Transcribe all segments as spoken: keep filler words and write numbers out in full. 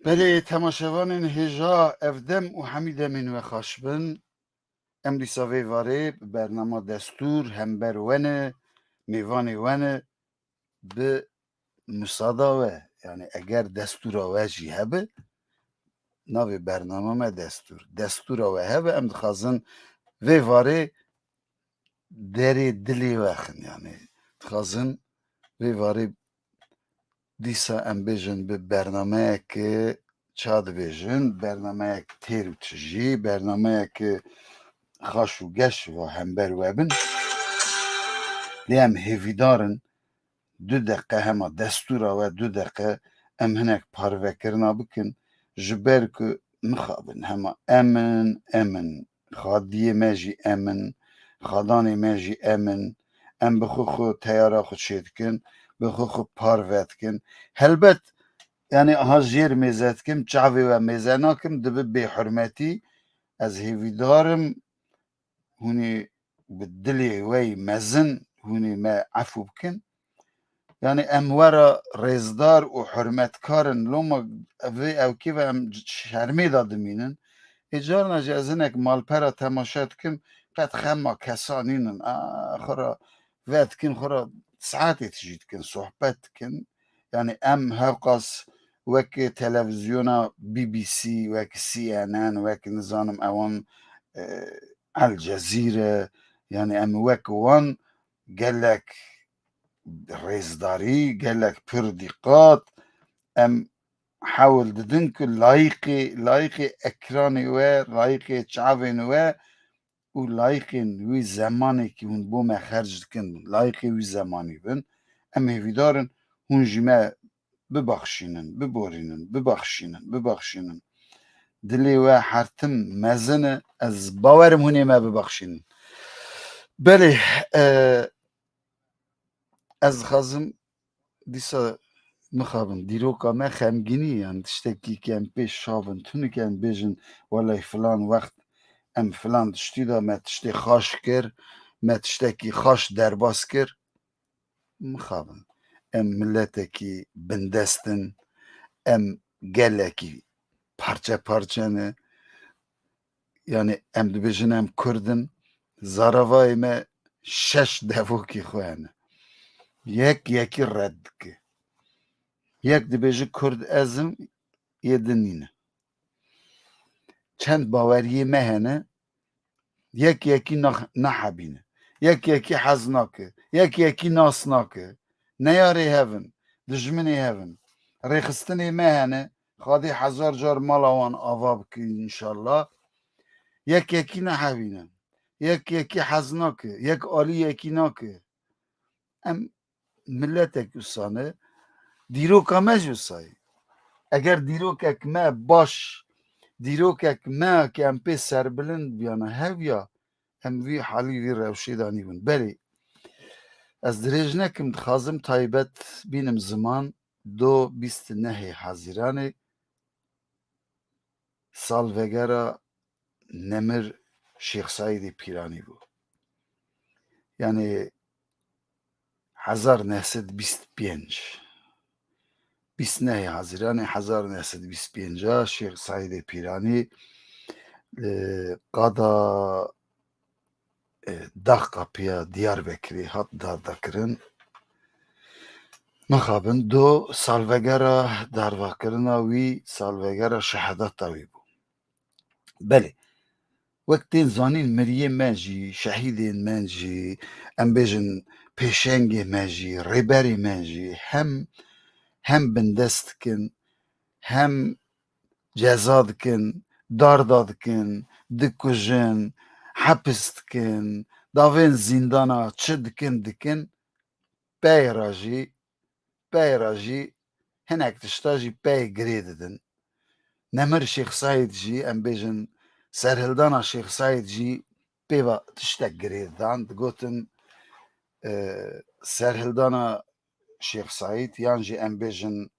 Belê, temaşevanên hêja, ev dem û hemî demên we xweş bin. Em dîsa vê varê bi bernama destûr hember we ne, mêvanê we ne, bi musada we, yani eger destûra we jî hebe, navê bernama me destûr. Destûra we hebe, em dixwazin vê varê derê dilê we xin, yani dixwazin vê varê dîsa em bêjin bi bernameyeke, ça dibêjin, bernameyek têr û tijî, bernameyeke xaş û geş va hember we bin. Lê em hêvîdar in du deqe, hema destûra we du deqe, em hinek parvekirina bikin, ji ber ku mixabin hema em in, em in, xadiyê me jî em in, xadanê me jî em in, em bi xwe xwe teyara xwe çêdikin, bi xwe xwe parve dikin. Helbet, yani aha jêr mêze dikim, çavê we mêze nakim, dibe bêhurmetî. Ez hêvîdar im hûn ê bi dilê we yî mezin hûn ê me efû bikin. Yani em we re rêzdar û hurmetkar in. Loma vê ewkê ve em şermê de dimînin. Ê carna jî ez hinek malpera temaşe dikim, qet xema kesa nînin. A, xwe re vedikin, xwe re saetê tijî dikin, sohbet dikin. Yani em hewqas wek televîzyona B B C, wek C N N, wek nizanim ewan, e, El Cezîre, yani em wek wan gelek rêzdarî, gelek pir dîqat, em hewl didin ku layîqê, layîqê ekranê we, layîqê çavên we û layîqên wî zemanê ku hûn bo me xerc dikin, layîqê wî zemanî bin. Em hêvîdar in hûn jî me bibaxşînin, biborînin, bibaxşînin, bibaxşînin. Dilê we her tim mezin e, ez bawer im hûn ê me bibaxşînin. Belê, e, ez dixwazim dîsa mixabin, dîroka me xemgînî, yan tiştekî ke em pê şav in, tunik em bêjin, welay filan wext em filan tiştî de me tiştê xaş kir, me tiştekî xaş derbas kir. Mixabin. Em miletekî bindest in, em gelekî parçe parçe ne. Yani em dibêjin em Kurd in, zaravayê me şeş devokî xwe hene. Yek yekî red dike. Yek dibêje Kurd ez im, yê din nîne. Çend baweriyê me hene, yek yekî nax-, nehebîne. Yek yekî hez nake. Yek yekî nas nake. Neyarê hev in, dijminê hev in. Rêxistinê me hene, Xwedê hezar car mala wan ava bike înşallah. Yek yekî nehebîne. Yek yekî hez nake. Yek alî yekî nake. Em miletek wisa ne, dîroka me jî wisa ye. Eger dîrokek me baş, dîrokek me ke em pê serbilind biyana hev ya, em vî halî vî rewşê de nîbûn. Belê, ez dirêj nekim, dixwazim taybet bînim ziman, do bîst û nehê Hezîranê, salvegera nemir Şêx Seîdê Pîranî bû. Yani hezar neh sed bîst pênc, bîst nehê Hezîranê hezar neh sed bîst pênc a Şêx Seîdê Pîranî, e, qada, e, Daxqapiya Diyarbekirê hat dardakirin. Mixabin do salvegera darvakirina wî, salvegera şehadeta wî bû. Belê, wek tên zanîn, miriyê me jî, şehîdên me jî, em bêjin pêşengê me jî, rêberê me jî hem, hem bindest dikin, hem ceza dikin, darda dikin, dikujin, hepis dikin, davên zîndana çi dikin, dikin, pey re jî, pey re jî hinek tişta jî pey girê didin. Nemir Şêx Seîd jî, em bêjin, serhildana Şêx Seîd jî pê ve tiştek girê didan. Digotin, e, serhildana Şêx Seîd, yan jî em bêjin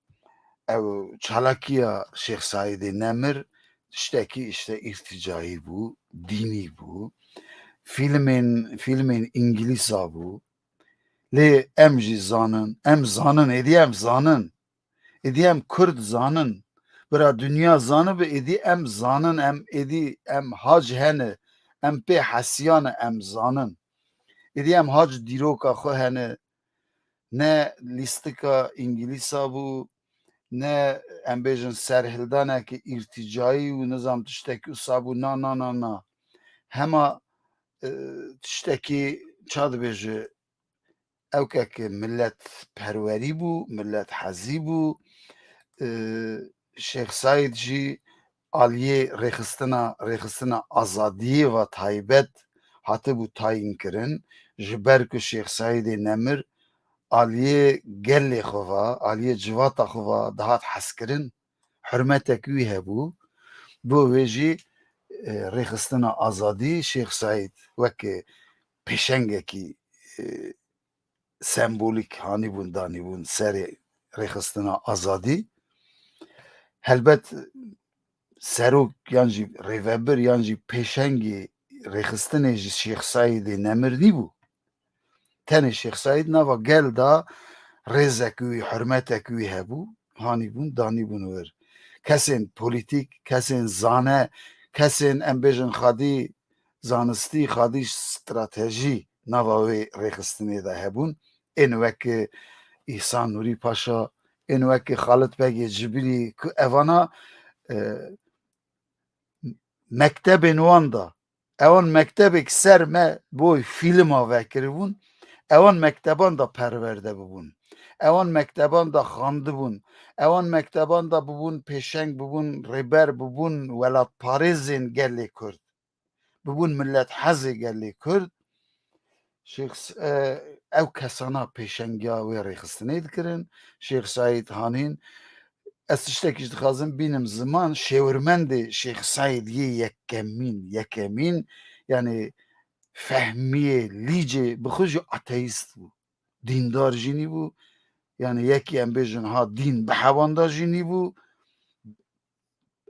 ew çalakiya Şêx Seîdê Nemir tiştekî işte îrtîcayî bû, dînî bû. Fîlmên, fîlmên îngilîsa bû. Lê em jî zanin, em zanin, êdî em zanin. Êdî em Kurd zanin. Bira dinya zanibi, êdî em zanin, em êdî em hac hene, em pê hesiyane, em zanin. Êdî em hac dîroka xwe hene, ne lîstika Îngilîsa bû, ne em bêjin serhildaneke îrtîcayî û nizam tiştekî wisa bû, na, na, na, na. Hema, e, tiştekî ça dibêje, ewkeke milletperwerî bû, millet hezî bû. E, Şêx Saîd jî aliyê rêxistina, rêxistina azadiyê ve taybet hatibû tayîn kirin. Ji ber ku Şêx Saîdê nemir aliyê gelê xwe va, aliyê civata xwe va dihat hezkirin, hurmetek wî hebû. Bo wê jî, e, rêxistina azadî Şêx Saîd weke pêşengekî, e, sembolîk hanîbûn, danîbûn serê rêxistina azadî. Helbet serok yan jî rêvebir yan jî pêşengê rêxistinê ji Şêx Saîdê nemir nîbû. Tenê Şêx Saîd nava gel da rêzek wî, hurmetek wî hebû, hanîbûn, danîbûn wir. Kesên polîtîk, kesên zane, kesên em bêjin xadî zanistî, xadî stratejî nava wê rêxistinê de hebûn. Ên weke Îhsan Nûrî Paşa, ên weke Xalit Begê Cibirî ku evana, e, mektebên wan da. Ewan mektebek ser me boy fîlma vekiribûn. Ewan mekteban da perwerde bibûn. Ewan mekteban da xwendibûn. Ewan mekteban da bibûn pêşeng, bibûn rêber, bibûn welatparêzên gelê Kurd. Bibûn millet hezê gelê Kurd. Şêx S-, e, ew kesana pêşengiya wê rêxistinê dikirin. Şêx Saîd Hanîn, ez tiştekî jî dixwazim bînim ziman, şêwirmendê Şêx Saîd yê yekemîn, yekemîn, yani Fehmiyê Lîcê bi xwe jî ateîst bû. Dîndar jî nîbû. Yani yekî em bêjin ha dîn bi hewan da jî nîbû.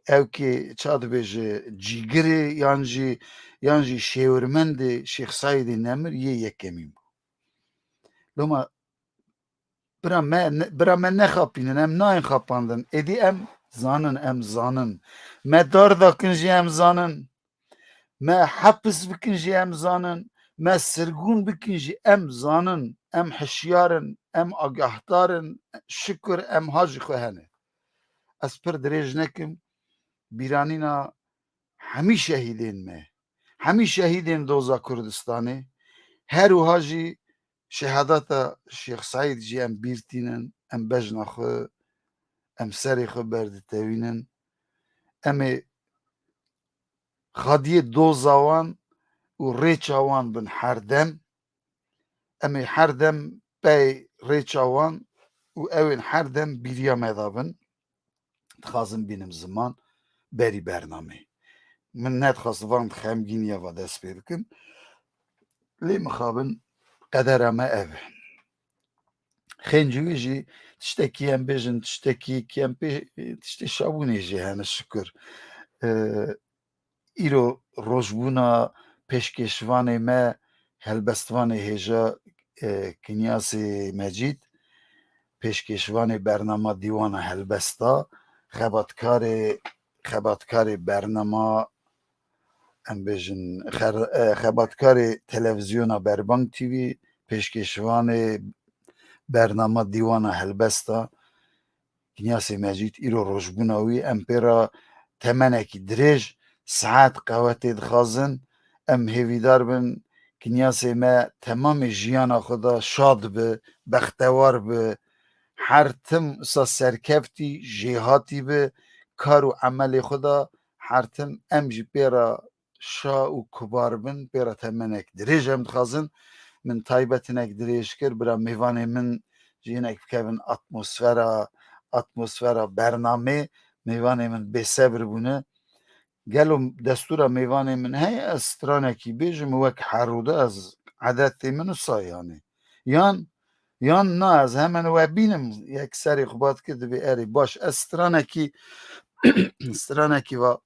Ew kê ça dibêje cîgirê yan jî, yan jî şêwirmendê Şêx Saîdê Nemir yê yekemîn bû. Loma bira me ne-, bira me nexapînin, em nayên xapandin. Êdî em zanin, em zanin. Me dar dakin jî em zanin. Me hepis bikin jî em zanin. Me sirgûn bikin jî em zanin. Em hişyar in, em agahdar in. Şikur em ha ji xwe hene. Ez pir dirêj nekim. Bîranîna hemî şehîdên me, hemî şehîdên doza Kurdistanê, her wiha jî şehadata Şêx Seîd jî em bîr tînin, em bejna xwe, em serê xwe berditewînin. Em ê xadiyê doza wan û rêça wan bin her dem. Em ê her dem pey rêça wan û ew ên her dem bîriya me de bin. Dixwazim bînim ziman berî bernamê. Min nedixwest van xemgîniya va dest pê bikim. Lê mixabin qedera me ev e. Xêncî wî jî tiştekî em bêjin, tiştekî ki em pê, tiştê şabûnê jî hene şikur. E, îro rojbûna pêşkêşvanê me, helbestvanê hêja, e, Kinyasê Mecîd, pêşkêşvanê bernama Dîwana Helbesta, xebatkarê, xebatkarê bernama, em bêjin, xer-, e, xebatkarê televîzyona Berbang T V, pêşkêşvanê bernama Dîwana Helbesta, Kinyasê Mecîd, îro rojbûna wî, em pê re temenekî dirêj, saet qewetê dixwazin. Em hêvîdar bin Kinyasê me temamê jiyana xwe de şad bi, bextewar bi, her tim wisa serkeftî, jêhatî bi, kar û emelê xwe de her tim em jî pê re şa û kubar bin, pê re temenek dirêj em dixwazin. Min taybetinek dirêj kir, bira mêvanê min jî hinek bikevin atmosfera, atmosfera bernamê, mêvanê min bêsebir bûne. Gelo destûra mêvanê min heye, ez stranekî bêjim, wek herû de ez edetê min wisa yanî. Yan, yan na, ez hemen we bînim, yek serê xwe bat kir, dibê erê baş, ez stranekî, stranekî va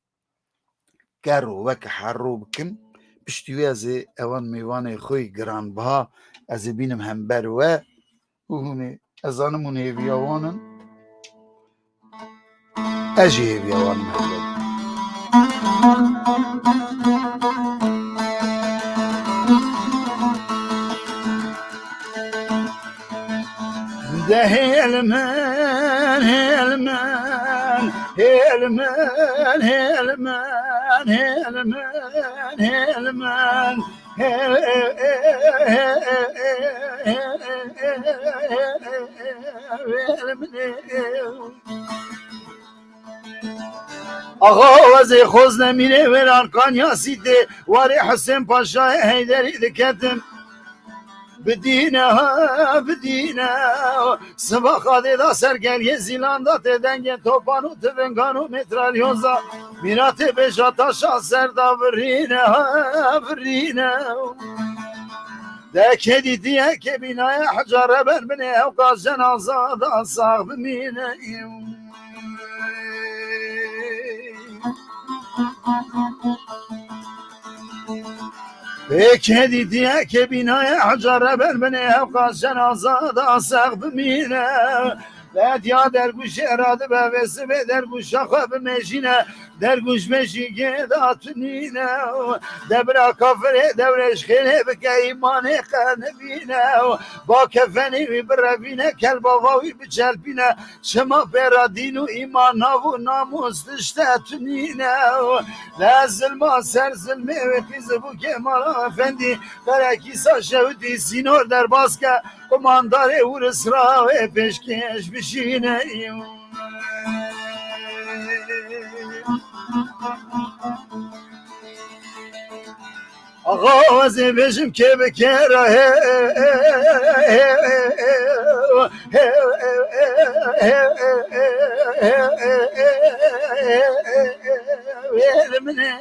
ker û weke herro bikim. Piştî wê ez ê ewan mêvanê xwe yî giranbiha ez ê bînim hember we û hûn ê, ez zanim hûn hêviya wan in. Ez jî hêviya wan me. De hêl min, hêl min, hêl min, hêl min, hêl min, hêl min. Axa, ez ê xozne mîrê wêran Kanya Sîtê, warê Husên Paşayê Heyderî diketim. Bidîne ha, bidîne. Siba xadê da ser geliyê zîlan da tê dengê topan û tivingan û metralyoza. Mîratê bêja taşa ser da virîne ha, virîne. De kê dîtiye kê bînaye heca reber binê ew qas cenaza da sax bimîne. Ê kê dîtiye kê bînaye heca reber binê ew qas cenaza da sax bimîne. Lediya dergûşê radibe vê sibê dergûşa xwe bimêjîne. Dergûş meşî gêda tunîne. De bira kafirê dewrêş xêrê bike îmanê qe nebîne. Ba kefenê wî birevîne kelbava wî biçelpîne. Çima pêra dîn û îman nav û namûs tişte tunîne. Le zilma ser zilmê wê qîzibûkê mala efendî. Qerekîsa şewitî sînor derbas ke. Qumandarê Urisra wê pêşkêş bişîne. Axa, ez ê bêjim kê bi kê re he, wêr min ê.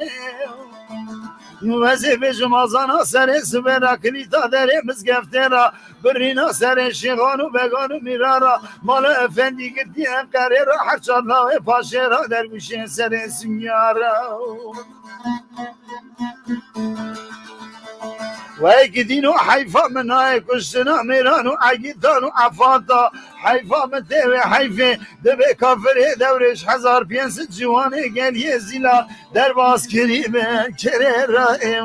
Ez ê bêjim azana serê sibê ra kilîta derê mizgeftê ra. Birîna serê şêxan û began û mîran ra, mala efendî girtî Enqerê ra, her çar lawê paşê ra, dergûşê serê Sinyar ra. Wey gidîno heyfa min nayê kuştina mêran û egîtan û efata. Heyfa min tê wê heyfê, dibê kafirê dewrêş hezar pênc sed ciwanê geliyê zîla derbas kirî bin kerê ra ê.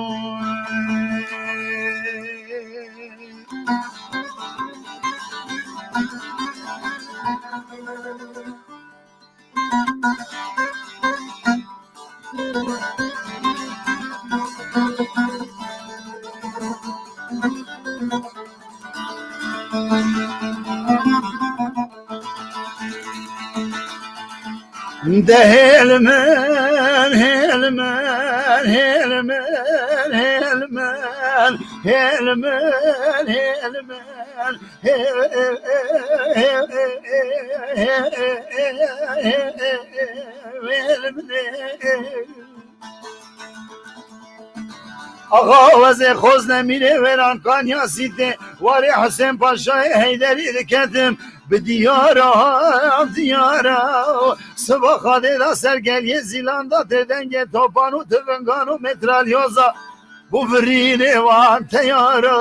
De hêl min, hêl min, hêl min, hêl min, hêl min, hêl min, hêl min. Axa, ez ê xozne mîrê wêran Kanya Sîtê, warê Husên Paşayê Heyderî diketim, bi diyara, diyara. Siba xadê da ser geliyê zîlan da tê dengê topan û tivingan û metralyoza. Bû virînê wan teyara.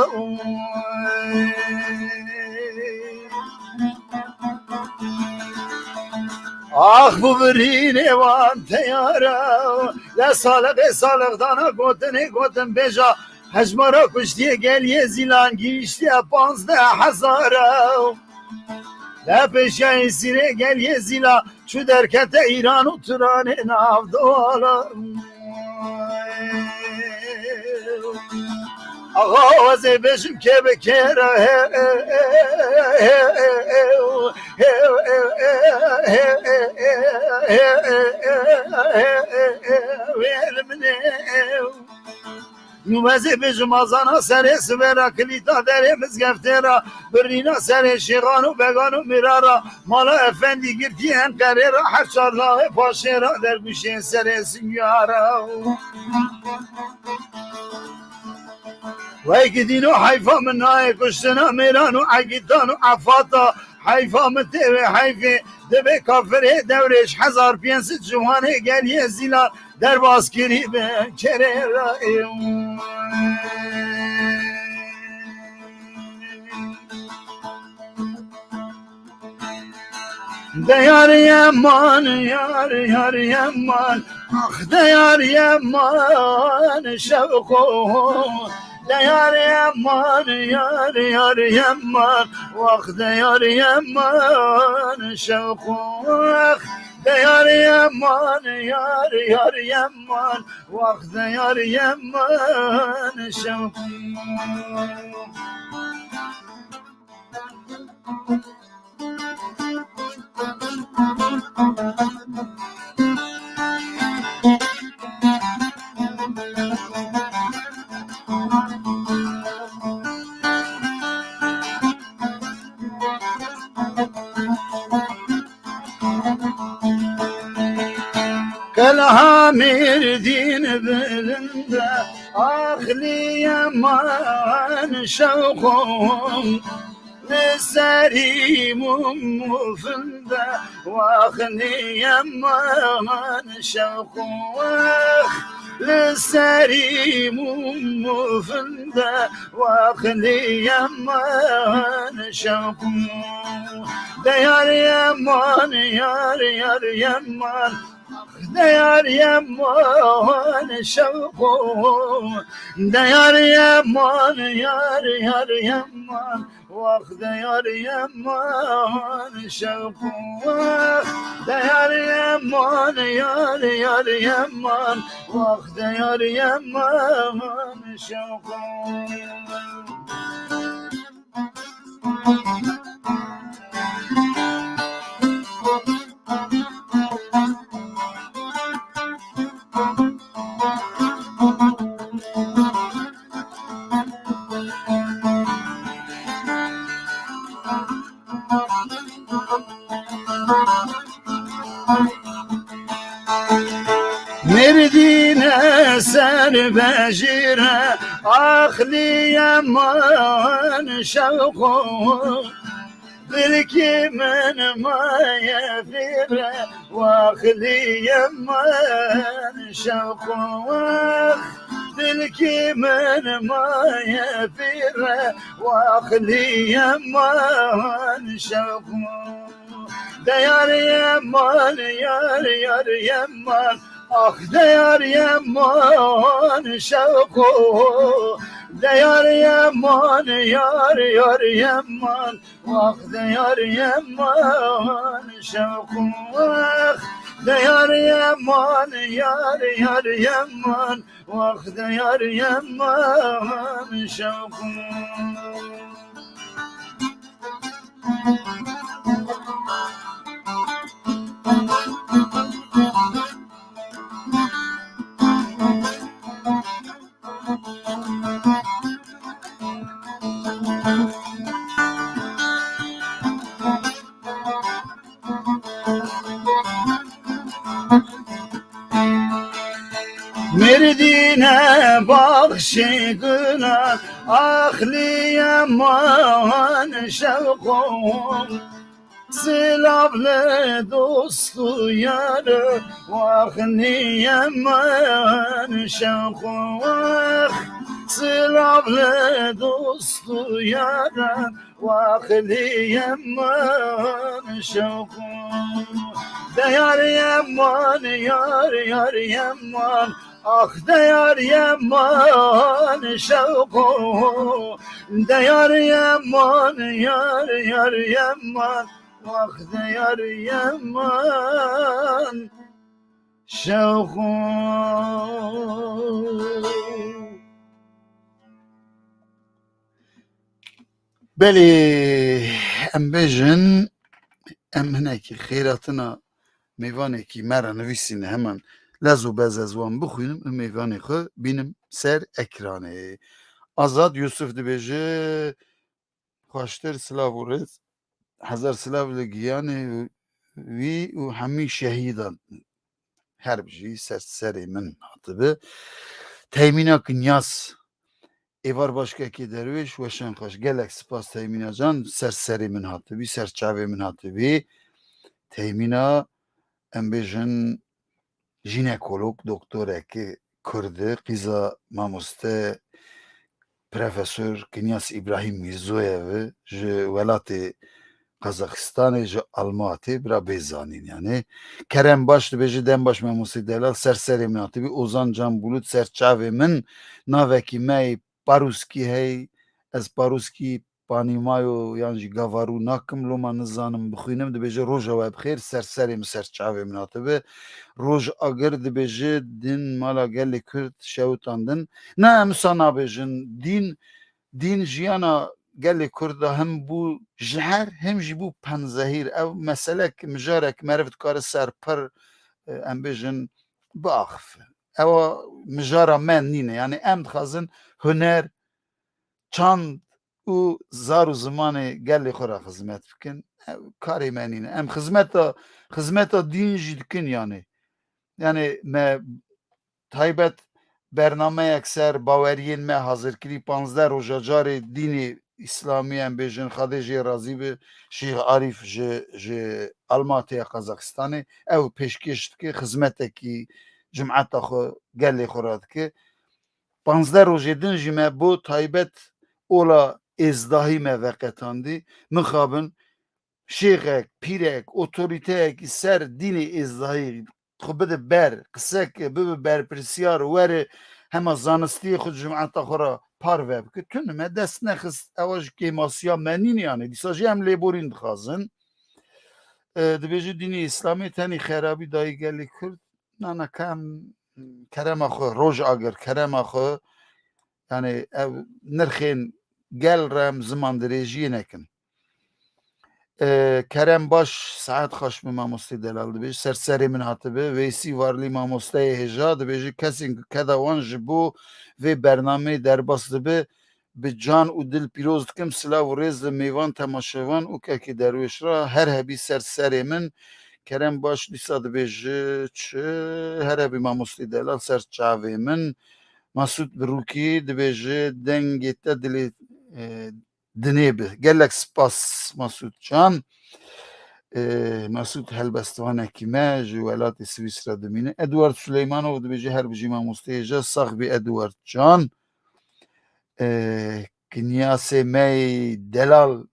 Ax, bû virînê wan teyara. Le salixê salixdana gotinê gotin bêja, hejmara kuştiyê geliyê zîlan gihîştiye panzdeh hezara. Le pêşiya Êsîrê geliyê zîla çû derkete Îran û Turanê navdewala. Axa, ez ê bêjim kê bi kê re wêr min ê. Nû ez ê bêjim azana serê sibê ra, kilîta derê mizgeftê ra, birîna serê şêxan û began û mîran ra, mala efendî girtî Enqerê ra, her çar lawê paşê ra, dergûşê serê Sinyar ra. Wey gidîno heyfa min nayê kuştina mêran û egîtan û efata. Heyfa min tê wê heyfê, dibê kafirê dewrêş hezar pênc sed ciwanê geliyê zîlan derbas kirî bin kerê ra ê. De yar yeman, yar, yar yeman, ax de yar yeman, şewqo. De yar yeman, yar, yar yeman, wax de yar yeman, şewqo. De yar yeman, yar, yar yeman, wax de yar yeman, şewqo. Qelha Mêrdîn bilind e, axlî yeman şewqo. Li serî mûm û finde, waxlî yeman şewqo. Li serî mûm û finde, waxlî yeman şewqo. De yar yeman, yar, yar yeman, de yar yeman şewqo. De yar yeman, yar, yar yeman, wax de yar yeman şewqo. De yar yeman, yar, yar yeman, wax de yar yeman şewqo. Mêrdîne ser bejîre, axlî yeman şewqo. Dilkî min maye vîre, waxlî yeman şewqo. Dilkî min maye vîre, waxlî yeman şewqo. De yar yeman, yar, yar yeman, ax de yar yeman şewqo. De yar yeman, yar, yar yeman, wax de yar yeman şewqo. Wax de yar yeman, yar, yar yeman, wax de yar yeman şewqo. Mêrdîne baxşê gulan, axlî yeman şewqo. Silav li dost û yar, waxlî yeman şewqo. Silav li dost û yar, waxlî yeman şewqo. De yar yeman, yar, yar yeman, ax de yar yeman şewqo. De yar yeman, yar, yar yeman, wax de yar yeman şewqo. Belê, em bêjin, em hinekî xêratina mêvanekî me re nivîsîne, hemen lez û bez ez wan bixwînim û mêvanê xwe bînim ser ekranê. Azad Yusuf dibêje, xweştir silav û rêz, hezar silav li giyanê wî û hemî şehîdan. Her bijî, ser serê min hatibi. Teymîna Kinyas, Êvar Başkekê Derwêş, weşan xweş. Gelek spas Teymîna can, ser serê min hatibî, ser çavê min hatibî. Teymîna, em bêjin, jînekolog, doktoreke Kurd e, qîza mamoste Profesor Kinyas Îbrahîm Mîrzoyev e, ji welatê Qazaxistanê, ji Almatê, bira bê zanîn yani. Kerem Baş dibêje, dem baş memostê delal, ser serê min hatibî. Ozan Can Bulut, ser çavê min, navekî me yê Paruskî hey, ez Paruskî panîmayo yan jî gavarû nakim, loma nizanim bixwînim, dibêje, roja we bi xêr, ser serê min, ser çavê min hatibi. Roj Agir dibêje, din mala gelê Kurd şewitandin. Na, em wisa nabêjin, dîn, dîn jiyana gelê Kurd de him bû jeher, him jî bû penzehîr. Ew meselek, mijarek meriv dikare ser pir, e, em bêjin, biaxife. Ewa mijara me nîne. Yani em dixwazin huner, çand û zar û zimanê gelê xwe re xizmet bikin. Ew karê me nîne. Em xizmeta, xizmeta dîn jî dikin yani. Yani me taybet bernameyek ser baweriyên me hazir kirî. Panzdeh roja carê dînê Îslamî, em bêjin, Xwedê jê razî bi, Şêx Arîf ji, ji Almatê ya Qazaxistanê, ew pêşkêş dike, xizmetekî cimeta xwe, gelê xwe re dike. Panzdeh rojê din jî me bo taybet ola êzdahî me veqetandî. Mixabin şêxek, pîrek, otorîteyekî ser dînê êzdahî xwe bide ber, qiseke, bibe berpirsiyar, were hema zanistiyê xwe, cimeta xwe re parve bike. Tune me dest nexist, ewa ji kêmasiya me nîne yani. Dîsa jî em lêborîn dixwazin. E, dibêje dînê Îslamê tenê xerabî dayî gelê Kurd. Na, na, ka em kerema xwe, Roj Agir, kerema xwe, yani ev nirxên gel re em ziman dirêjiyê nekin. E, Kerem Baş, saet xweş bi mamostê delal dibêje, ser serê min hatibi. Veysî Varlî, mamosteyê hêja, dibêje, kesên ku keda wan ji bo vê bernameyê derbas dibe, bi can û dil pîroz dikim, silav û rêz li mêvan, temaşevan û kekê derwêş re. Her hebî ser serê min. Kerem Baş dîsa dibêje çi? Her hebî mamostê delal, ser çavê min. Masûd Birûkî dibêje, dengê te dilê, e, dinê bi. Gelek spas Masûd can. E, Masûd helbestvanekî me ji welatê Swîsra dimîne. Edward Suleymanov dibêje, her bijî mamosteyê hêja, sax bî Edward can. E, Kinyasê me yê delal,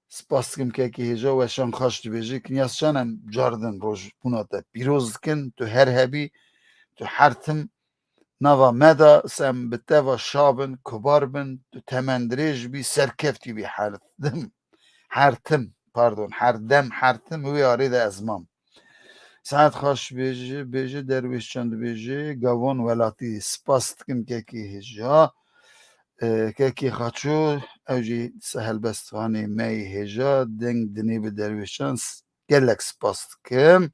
spas dikim kekê hêja, weşan xweş dibêje. Kinyas can, em cardin rojbûna te pîroz dikin. Tu her hebî, tu her tim nava me de, em bi te ve şa bin, kubar bin, tu temendirêj bî, serkeftî bî her tim. Her tim, pardon, her dem, her tim wê arê de ez mam. Saet xweş bêje, bêje Derwêşcan dibêje, Gavon welatî, spas dikim kekê hêja. E, kekê Xaço, ew jî dîsa helbestvanê me yê hêja, deng dinê bi Derwêşcan, s-, gelek spas dikim.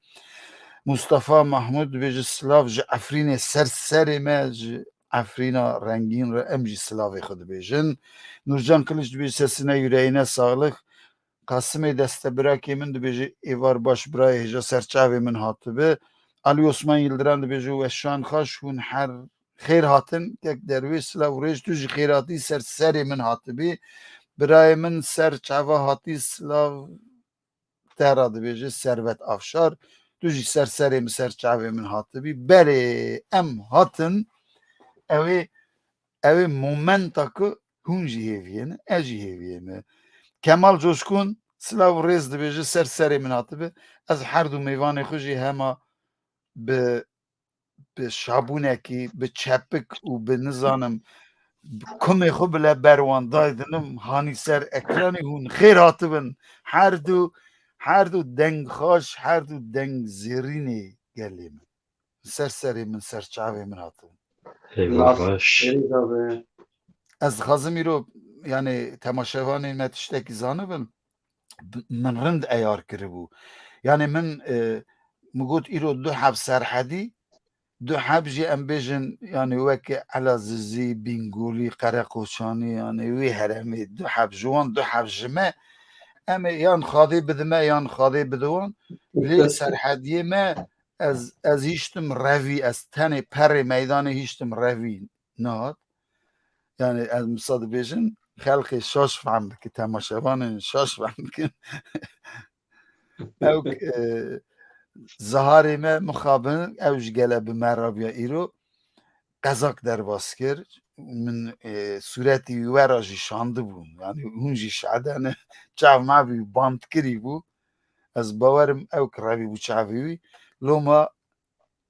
Mustafa Mahmud dibêje, silav ji Efrînê, ser serê me, ji Efrîna rengîn re em jî silavê xwe dibêjin. Nurcan Kiliç dibêje, sesine yüreğine sağlık. Qasimê destebirakê min dibêje, êvar baş birayê hêja, ser çavê min hatibi. Ali Osman Yildiran dibêje, weşan xweş, hûn her xêr hatin. Kek Derwêş, silav û rêj, tu jî xêr hatî, ser serê min hatibî. Birayê min ser çava hatî, silav te re dibêje Servet Afşar. Tu jî ser serê min, ser çavê min hatibî. Berê em hatin, ew ê, ew ê momenta ku hûn jî hêviyê ne, ez jî hêviyê me. Kemal Coşkun, silav û rêz dibêje, ser serê min hatibi. Ez her du mêvanê xwe jî hema bi, bi şabûnekî, bi çepik û bi, nizanim, bi kumê xwe bile ber wan daydinim, hanî ser ekranê, hûn xêr hatibin. Her du, her du deng xweş, her du deng zêrînê gelê min. Ser serê min, ser çavê min hatibin. Eyvallah. Nas baş. Êrî dabe. Ez dixwazim îro, yani, temaşevanên me tiştekî zanibin. B-, min rind eyar kiribû. Yani min, e, min got îro du heb Serhedî, du heb jî em bêjin, yani weke Elazizî, Bîngolî, Qereqoçanî, yani wê heremê du heb ji wan, du heb ji me. Em ê yan Xadê bidime, yan Xadê bide wan. Lê Serhediyê me, ez, ez hiştim revî, ez tenê perê meydanê hiştim revî. Nihat. Yani ez wisa dibêjim, xelkê şaş fehm bike, temaşevanên şaş fehm bikin. Ew, e, ziharê me mixabin, ew ji gele bi me rabiya îro qezak derbas kir. Min, e, sûretî wî we re jî şandibû. Yanî hûn jî şahid in, çav me bî bandkirî bû. Ez bawerim ew kirevî bû çavê wî. Loma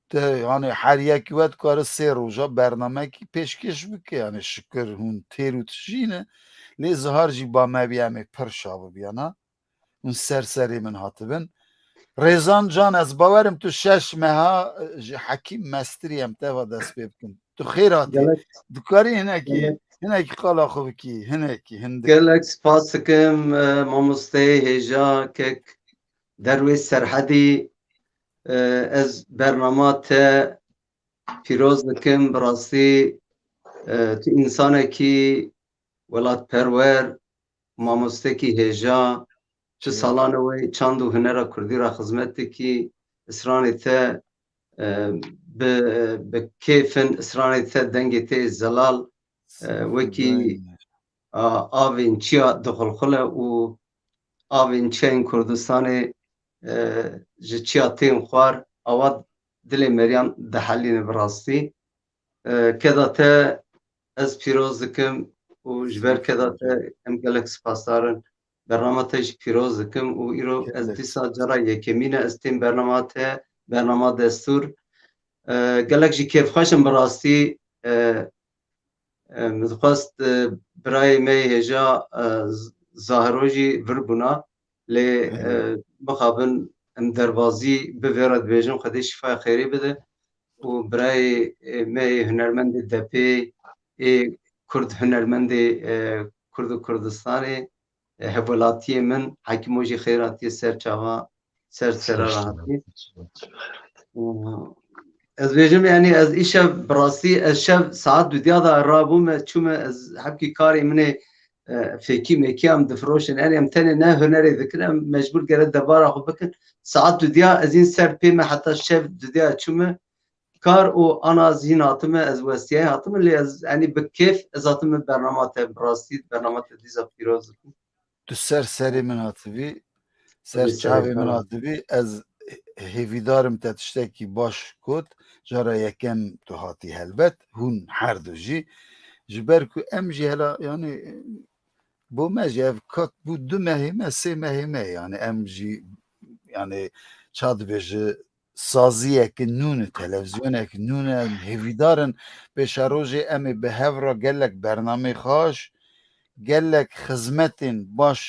te, yanî her yekî we dikare sê roja bernamekî pêşkêş bike. Yanî şikir hûn têr û tijî ne. Lê zihar jî ba me bî em ê pir şa bibiyana. Hûn ser serê min hatibin. Rêzan can, ez bawerim tu şeş meha, e, ji Hekîm mestirî, em teva dest pê bikin. Tu xêr hatî. Gelek, Dikarî hinekî, gelek. Hinekî qala xwe bikî, hinekî, hindik. Gelek spas dikim, e, mamosteyê hêja kek Derwês Serhedî. E, ez bernama te pîroz dikim, bi rastî, e, tu însanekî welatperwer, mamostekî hêja, tu Eyvallah. Salane wê çand û hunera kurdî re xizmet dikî, stranê te, e, bi, bi kêf in, stranê te dengê te yê zelal, e, wekî, a, avên çiya dixulxule û avên çiyên Kurdistanê, e, ji çiya tên xwar, awa dilê meriyan dihelîne bi rastî. E, keda te ez pîroz dikim û ji ber keda te em gelek spasdar in. Bernama te jî pîroz dikim û îro ez Gelek. Dîsa cara yekemîn e ez tên bernama te, bernama Destûr. E, gelek jî kêfxweş im bi rastî. E, e, min dixwest, e, birayê me yê hêja, e, Z-, Zahiro jî vir bûna. Lê, Hı hı. E, mixabin em derbazî bi vê re dibêjin, Xwedê şîfaya xêrê bide. Û birayê, e, me yê hunermendê depê, ê kurd hunermendê, e, Kurd û Kurdistanê, e, hevwelatiyê min, Hekîmo jî xêr hatiye ser çava, ser sera re hatiye. Ez bêjim, yanî ez îşev bi rastî, ez şev saet dudiya de rabûme, çûme, ez hebkî karê min ê, e, fêkî mekî em difiroşin. Yanî em tenê ne hunerê dikin, em mecbûr gere debara xwe bikin. Saet dudiya ez în ser pê me heta şev dudiya çûme. Kar û ana ez hîn hatime, ez westiyayê hatime, lê ez, yanî bi kêf ez hatime bernama te, bi rastî bernama te dîsa pîroz dikim. Tu ser serê min hatibî, ser Tabii, çavê min serê hatibî, ez hêvîdar im te tiştekî baş got, cara yekem tu hatî helbet, hûn her du jî. Ji ber ku em jî hela, yanî, bo me jî ev kat bû du mehê me, sê mehê me, yanî em jî, yanî, ça dibêje, saziyeke nû ne, televizyoneke nû ne, em hêvîdar in pêşerojê em ê bi hev re gelek bernameyê xweş, gelek xizmetên baş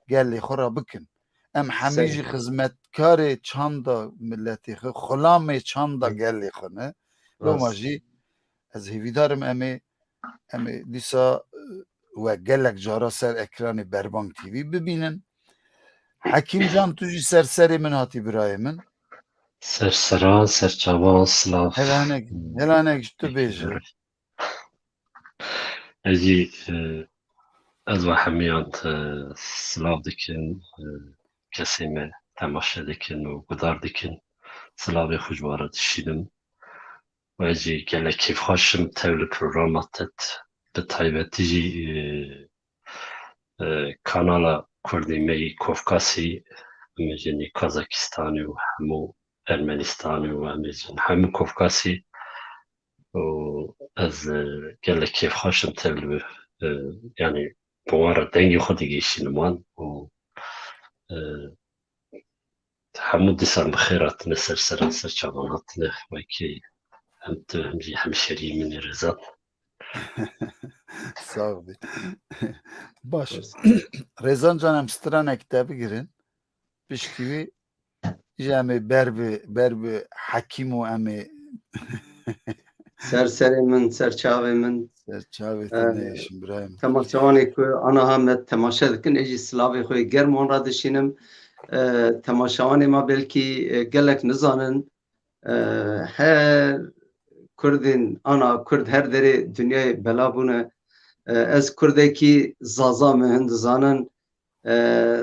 gelê xwe re bikin. Em hemî Sey. Jî xizmetkarê çanda miletê xwe, xulamê çanda Sey. Gelê xwe ne. Loma Rast. Jî ez hêvîdar im em ê, em ê dîsa, e, we gelek cara ser ekranê Berbang T V bibînin. Hekîm can, tu jî ser serê min hatî birayê min. Ser sera, ser çavan, silav. Hela hinek, hela hinek ji tu bêje. Ez jî, e, ez ve hemiyan, e, silav dikin, e, kesê me temaşe dikin û gudar dikin. Silavê xwe ji we re dişînim. Û ez jî gelek kêfxweş im tev li programa te, bi taybetî jî, e, e, kanala Kurdê me yî Kofkasî, em ê jî Kazakistanê û hemû Ermenistanê û em ê jî hemû Kofkasî û ez, e, gelek kêfxweş im tev li, e, yanî bi wan re dengê xwe digihîşînim wan û, e, Hemû dîsan bi xêr hatine ser seran, ser çavan hatine. Wekî hem tu hem jî hemşeriyê min ê Rêzan. Sağ ol. Baş. Rêzan can, em stranek te bigirin. Piştî wî jî em ê ber bi, ber bi Hekîm û em ê Ser serê min, ser çavê min. Ser çavê te, e, neyêşim birayê min. Temaşevanê ku aniha me temaşe dikin, ê jî silavê xwe yê germ wan re dişînim. E, temaşevanê me belkî, e, gelek nizanin. E, her Kurdên ana Kurd her derê dinyayê bela bûne. E, ez Kurdekî Zaza me, hin dizanin. E,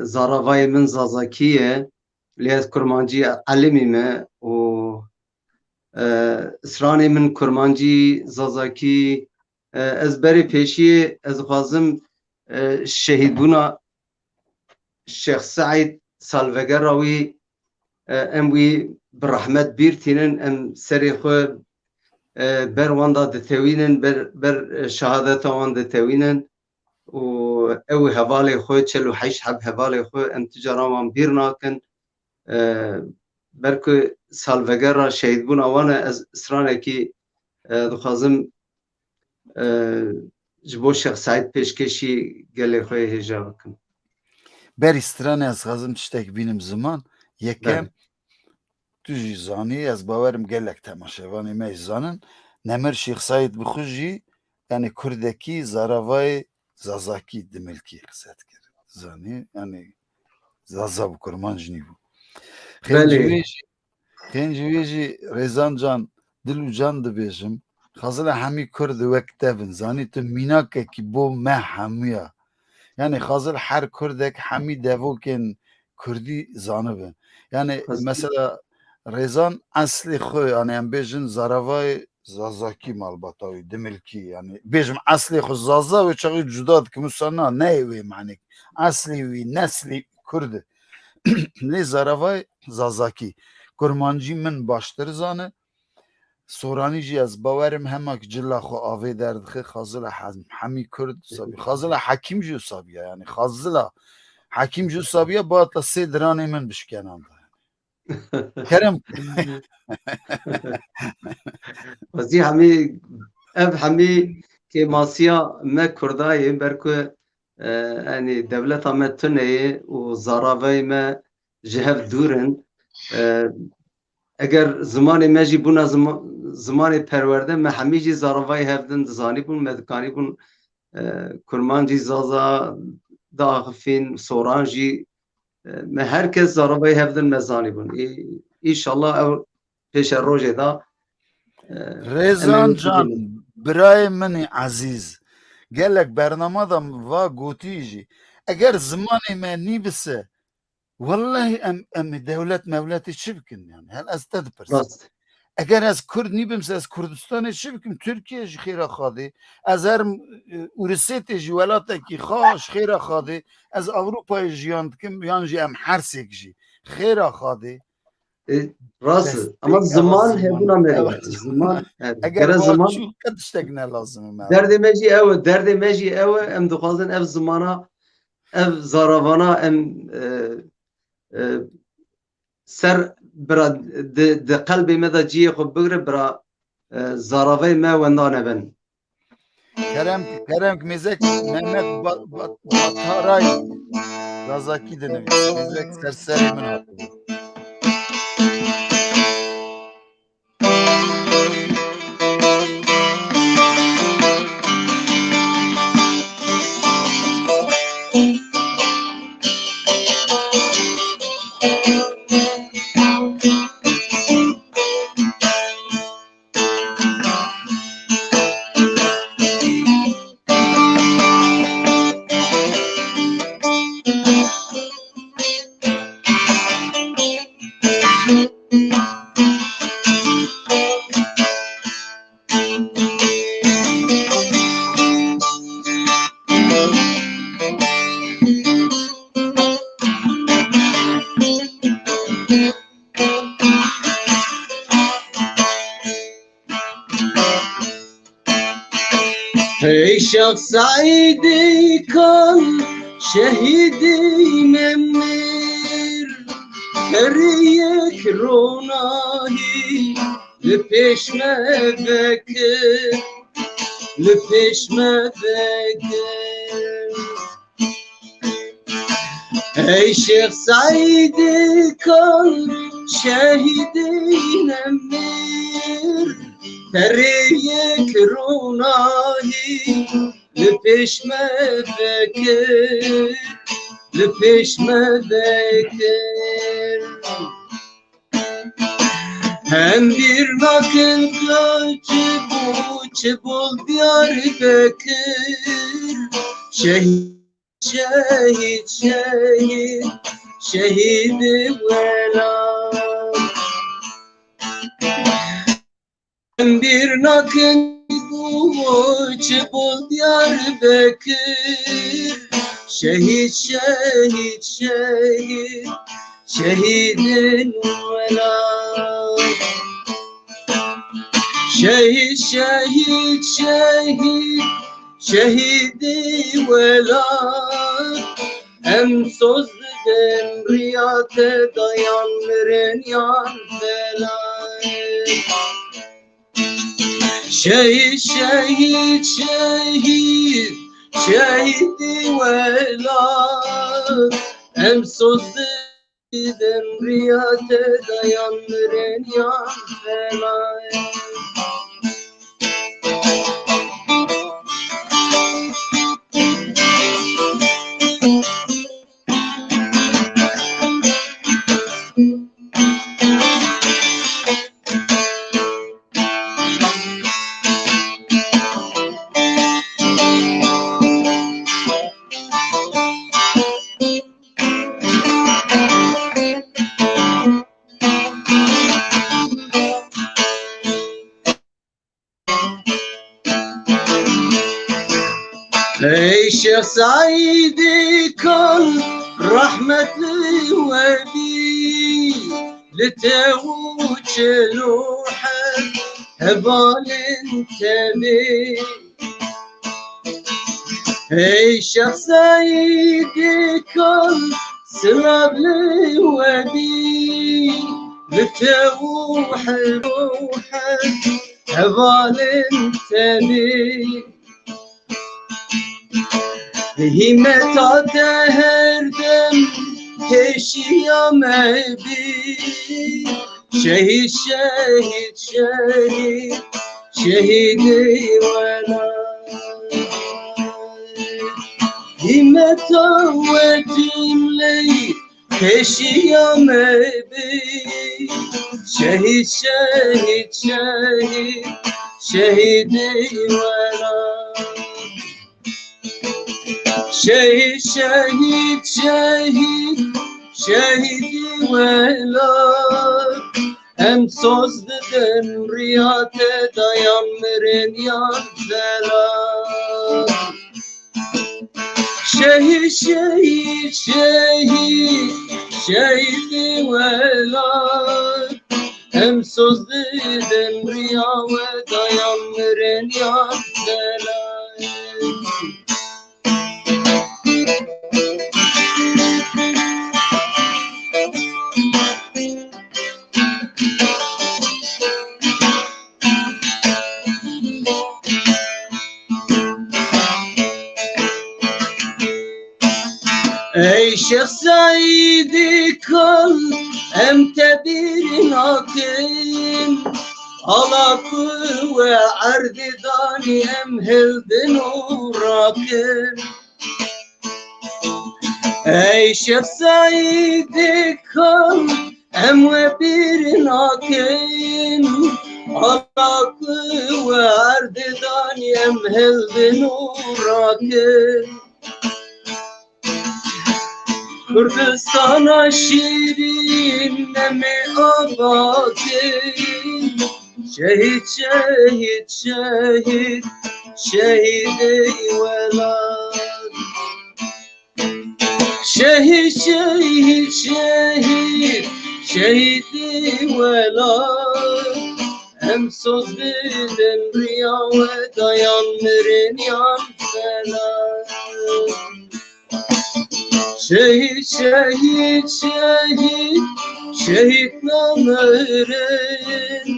zaravayê min Zazakî ye. Lê ez Kurmancî elimî me û e, stranê min Kurmancî, Zazakî, e, ez berê pêşiyê ez dixwazim, e, şehîdbûna Şêx Seîd salvegera wî, e, em wî bi rehmet bîr tînin, em serê xwe e, ber wan da ditewînin, ber, ber, e, şehadeta wan ditewînin û ew ê hevalê xwe, çel û heşt heb hevalê xwe em tu caran wan bîr nakin. E, ber ku salvegera şehîdbûna wan e, ez stranekî, e, dixwazim, e, ji bo Şêx Seîd pêşkêşî gelê xwe yê hêja bikim. Berî stranê ez xwazim tiştek bînim ziman. Yekem, Belê. Tu jî zanî, ez bawerim gelek temaşevanê me jî zanin. Nemir Şêx Seîd bi xwe jî, yanî kurdekî zaravayê zazakî dimilkî qise dikir. Zanî, yanî zaza bû, kurmanc nîbû. Xêncî Belê. wê jî, xêncî wê jî Rêzan can, dil û can dibêjim. Xazila hemî kurd wek te bin. Zanî tu mînakekî bo me hemûya. Yanî xazil her kurdek hemî devokên kurdî zanibe. Yanî Xazil. mesela Rêzan eslê xwe, yanî em bêjin zaravayê zazakî malbata wî, dimilkî, yanî bêjim eslê xwe zaza wê çaxî cuda dikim, wisa na, neyê wê manek. Eslê wî, neslî kurd e. Lê zaravayê zazakî, kurmancî min baştir zane, Soranî jî ez bawerim hema ki cila xwe avê derdixe, Xazila Hem-, Hemî Kurd, Sabî, Xazila Hekîm jî Sabî ya, yanî Xazila Hekîm jî Sabî ya, bata sê diranê min bişkenanda. Kerem. Xwezî hemî, ev hemî kêmasiya me Kurda yê, ber ku, e, yanî dewleta me tune ye û zaravayê me ji hev dûr in. E, eger zimanê me jî bûna zima-, zimanê perwerde, me hemî jî zaravayê hev din dizanîbûn, me dikanîbûn, e, kurmancî zaza diaxifîn, soran jî, e, me her kes zaravayê hev din me zanîbûn. Î-, înşallah ew pêşerojê de, e, Rêzan em ê can, bibînin. Birayê min ê ezîz, gelek bernama de va gotî jî, eger zimanê me nîbise, Wellehî em, em ê dewlet mewletê çi bikin yani? Hel ez te dipirsim. Rast. Eger ez Kurd nîbim se ez Kurdistanê çi bikim? Tirkiye ji xêra Xadê. Ez herim, e, Urisêtê jî welatekî xwe ji xêra Xadê. Ez Ewropayê jiyan dikim yan jî em her sêk jî. Xêra Xadê. E, rast e. Destpêk Ama ewa ziman ziman hebûna me ewa re. Ziman. Ziman, evet. Eger Gere va ziman. Çû qet tiştek ne lazim e me. Derdê me jî ew e. Derdê me jî ew e. Em dixwazin ev zimana ev zaravana em, e, e, ser bira di, di qelbê me de cihê xwe bigire, bira, e, zaravayê me wenda nebin. Kerem, kerem ki mêzek Mehmet Ba-, Ba-, Bataray Zazakî dinivîse. Mêzek ser serê min hatibû. Hey Şêx Seîdê kan şehîdê Nemir, herê yek ronahî li pêş me veke, li pêş me veke. Hey Şêx Seîdê kan şehîdê Nemir, herê yek ronahî li pêş me veke, li pêş me veke. Em bîr nakin ka çi bû, çi bû li Diyarbekir. Şehîd, şehîd, şehîd, şehîd welat. Em bîr nakin ku çi bû li Diyarbekir. Şehîd, şehîd, şehîd, şehîdên welat. Şehîd Şehîd, şehîd, şehîdî welat. Em soz didin riya te dayan mirin yan felat. Şehîd, şehîd, şehîd, şehîdî welat. Em soz didin riya te dayan mirin yan felat. Ey Şêx Seîdê Kal, rehmet li we bî, li te û çil û heft hevalên te bê. Ey Şêx Seîdê Kal, silav li we bî, li te û heft û heft hevalên te bê. Hîmeta te her dem pêşiya me bî. Şehîd, şehîd, şehîd, şehîdê welat. Hîmeta we cimleyî pêşiya me bî. Şehîd, şehîd, şehîd, şehîdê welat. Şehîd, şehîd, şehîd, şehîdî welat. Em soz didin riya te dayan mirin yan felat. Şehîd, şehîd, şehîd, şehîdî welat. Em soz didin riya we dayan mirin yan felat. Ey Şêx Seîdê Kal, em te bîr nakin. Ala ku we erdê danî em hildin û rakin. Ey Şêx Seîdê Kal, em we bîr nakin. Ala ku we erdê danî em hildin û rakin. Kurdistana şîrîn em ê ava kin. Şehîd, şehîd, şehîd, şehîdê welat. Şehîd, şehîd, şehîd, şehîdî welat. Em soz bidin riya we dayan mirin yan felat. Şehîd, şehîd, şehîd, şehîd namirin.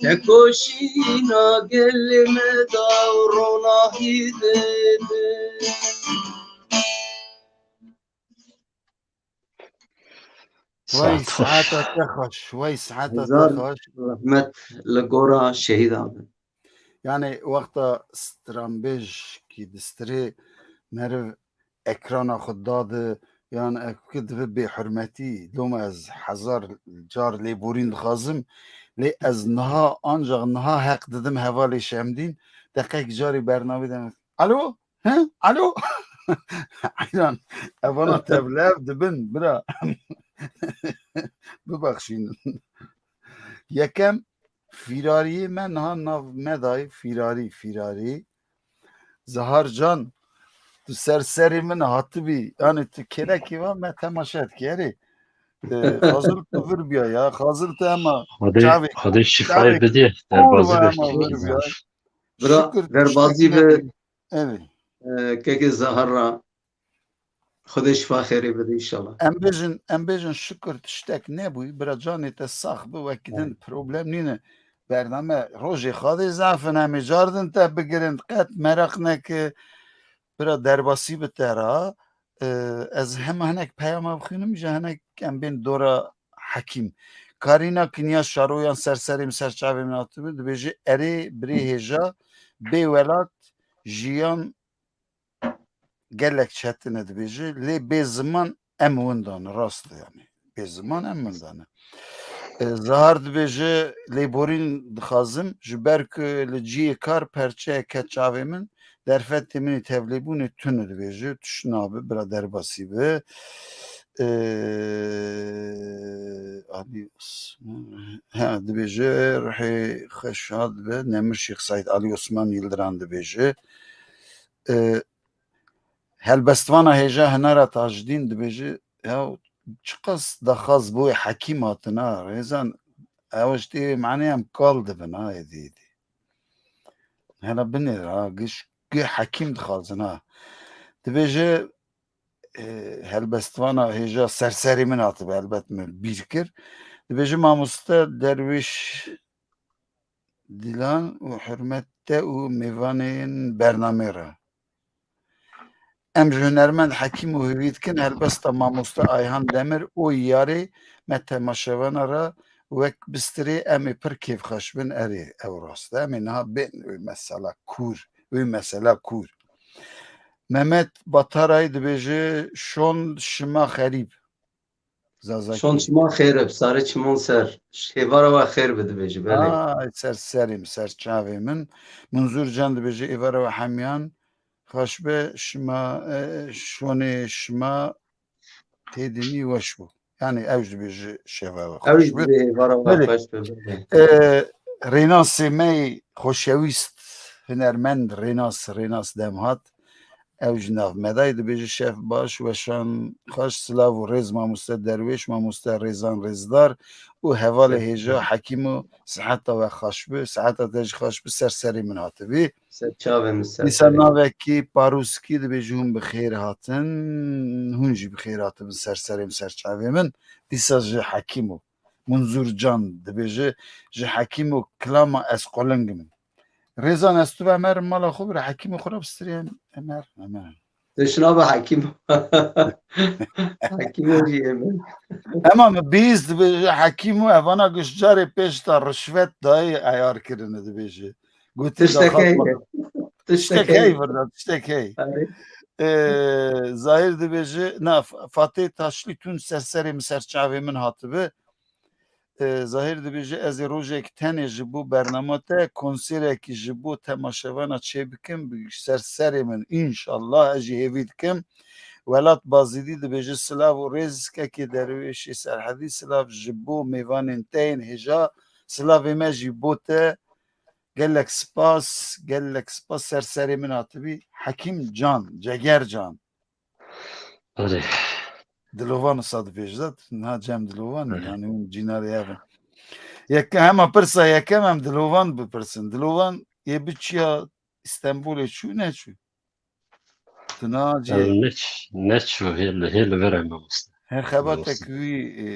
Tekoşîna gelê me da û ronahî didin. Wey, saet xweş. Saeta te xweş. Wey, saeta te Hezar xweş. Rehmet li gora şehîda be. Yani wexta stranbêj kî distirê meriv ekrana xwe dade, yan ekû dibe bêhurmetî. Loma ez hezar car lêborîn dixwazim, lê ez niha, ancak niha heq didim hevalê Şemdîn, deqek carî bernamê de. Alo? He? Alo? Eyran, evana tevlev dibin, bira. Bibexşînin. Yekem, fîrariyê me niha nav me dayê, fîrarî, fîrarî. Zahar can, tu ser serê min hatibî, yani tu kêlekî va me temaşe dikî, erê. E, Xazil tu vir biya ya. Xazil tu ema Xwedê, çavê, Xwedê şîfayê çavê bidî. kor Derbazî ve be. Ema vir biya. Bira, Şükür derbazî tiştek be. Nebû. Evet. E, kekê Zahar ra. Xwedê şifa xêrê bide inşallah. Em bêjin, em bêjin şükür tiştek nebûy. Bira canê te sax bi, wekî din problem nîne. Bername rojê xadê zafin em ê cardin te bigirin. Qet meraq neke. Bira derbasî bi te ra. E, ez hema hinek peyama bixwînim, ji hinek em bên dora Hekîm. Karîna Kinya Şaroyan ser serê min ser çavê min hatibi, dibêje, erê birê hêja, bê welat jiyan gelek çetin e, dibêje, lê bê ziman em winda ne, rast e yani. Bê ziman em winda ne. E, Zahar dibêje, lêborîn dixwazim, ji ber ku li cihê kar perçeyek ket çavê min, derfetê min ê tevlêbûnê tune dibêje, tişt nabe, bira derbasî be. E, Alî Osman, he, dibêje, rihê xwe şad be, Nemir Şêx Seîd, Alî Osman Yildiran dibêje. E, Helbestvana hêja Hinara Tajidîn dibêje, ya çiqas daxwaz bo Hekîm hatina, rêzan, ew ji tê manê em kal dibin, ha, êdî, êdî. Hela binêr, ha, giş, gi Hekîm dixwazin, ha. Dibêje, e, helbestvana hêja ser serê min hatibe, helbet min bîr kir. Dibêje, mamoste Derwêş Dilan û hurmet te û mêvanên bernamê re. Em ji hunermend Hekîm û hêvî dikin, helbesta mamoste Ayhan Demir û yarê me temaşevana re wek bistirê em ê pir kêfxweş bin. Erê, ew rast e. Em ê niha bên wê mesela kûr, wê mesela kûr. Mehmet Bataray dibêje, şon şima xerîb. Zazakî. Şon çiman xêr ib, sarê çiman ser. Hêvara we xêr bi dibêje, belê. Ay, ser serê min, ser çavê min. Munzur Can dibêje, êvara we hemiyan xweş be, şima, e, şonê şima têdinî weş bû. Yani ew jî dibêje şeva we Ew xweş jî bi. Dibê hêvara we Belê. Xweş bi, belê. E, Rênasê me yê xoşewîst, hunermend Rênas, Rênas Demhat. Ew ji nav me de ye, dibêje şef baş, weşan xweş, silav û rêz mamoste Derwêş, mamoste Rêzan Rêzdar û hevalê hêja Hekîm û siheta we xweş bi, siheta te jî xweş bi, ser serê min hatibî. Ser çavê min, ser Dîsa serê min. Navekî Parûskî dibêje hûn bi xêr hatin, hûn jî bi xêr hatibin ser serê min, ser çavê min. Dîsa ji Hekîm û Munzur Can dibêje, ji Hekîm û kilama ez quling im. Rêzan ez tu ve emerim mala xwe bira Hekîmê xwe re bistirê em emer, emer. Te şina be Hekîm. Hekîm jî emer. Ema min bîst dibêje Hekîm û evana giş carê pêş de rişvet dayê eyar kirine dibêje. Gotin Tiştek daxwaz hey. Ma-, tiştek Tiştek hey. Hey virda, tiştek hey. Erê. Ee, Zahir dibêje, na, F-, Fatê Taşlî tun ser serê min ser çavê min hatibi. E, Zahir dibêje, ez ê rojek tenê ji bo bernama te, konserekî ji bo temaşevana çêbikim, bi ser serê min, înşallah, ez jî hêvî dikim. Welat Bazîdî dibêje, silav û rêz, kekê Derwêşê Serhedî, silav ji bo mêvanên te yên hêja, silavê me jî bo te. Gelek spas, gelek spas, ser serê min hatibî. Hekîm Can, Ceger Can. Erê. Dilovan wisa dibêje, niha cem dilovan, Erê. Yani hûn cînarê hev in. Yeke-, hema pirsa yekem em dilovan bipirsin. Dilovan yê bi çiya Stenbolê çû neçû? Tu niha cê Ez neç-, neçû hê li, hê li vir em mamoste. Her xebatek Dilovan. Wî, e,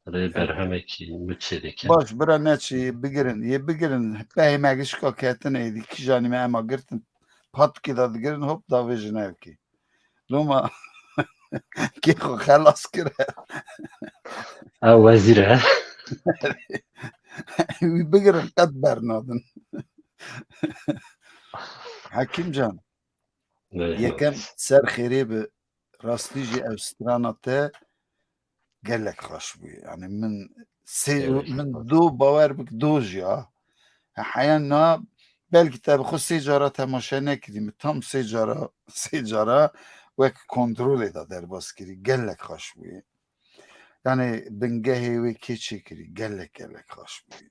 Rê berhemekî min çê dike. Baş, bira neçî, yê bigirin, yê bigirin. Pehê me gişka ketine êdî, kijanî me ema girtin. Patkê de digirin, hop, davê jinevkê. Loma kê xwe xelas kire. Ew wezîr e. Wî bigirin, qet bernadin. Hekîm Can, Belê, yekem belê. Ser xêrê bi, rastî jî ev strana te gelek xweş bûye. Yani min sê, Gelek min xweş. Do bawer bik do jî ha. Ha, heya na belkî te bi xwe sê cara temaşe nekirî, min tam sê cara, sê cara wek kontrolê de derbas kirî. Gelek xweş bûye. Yani bingehê wê kê çêkirî. Gelek, gelek xweş bûye.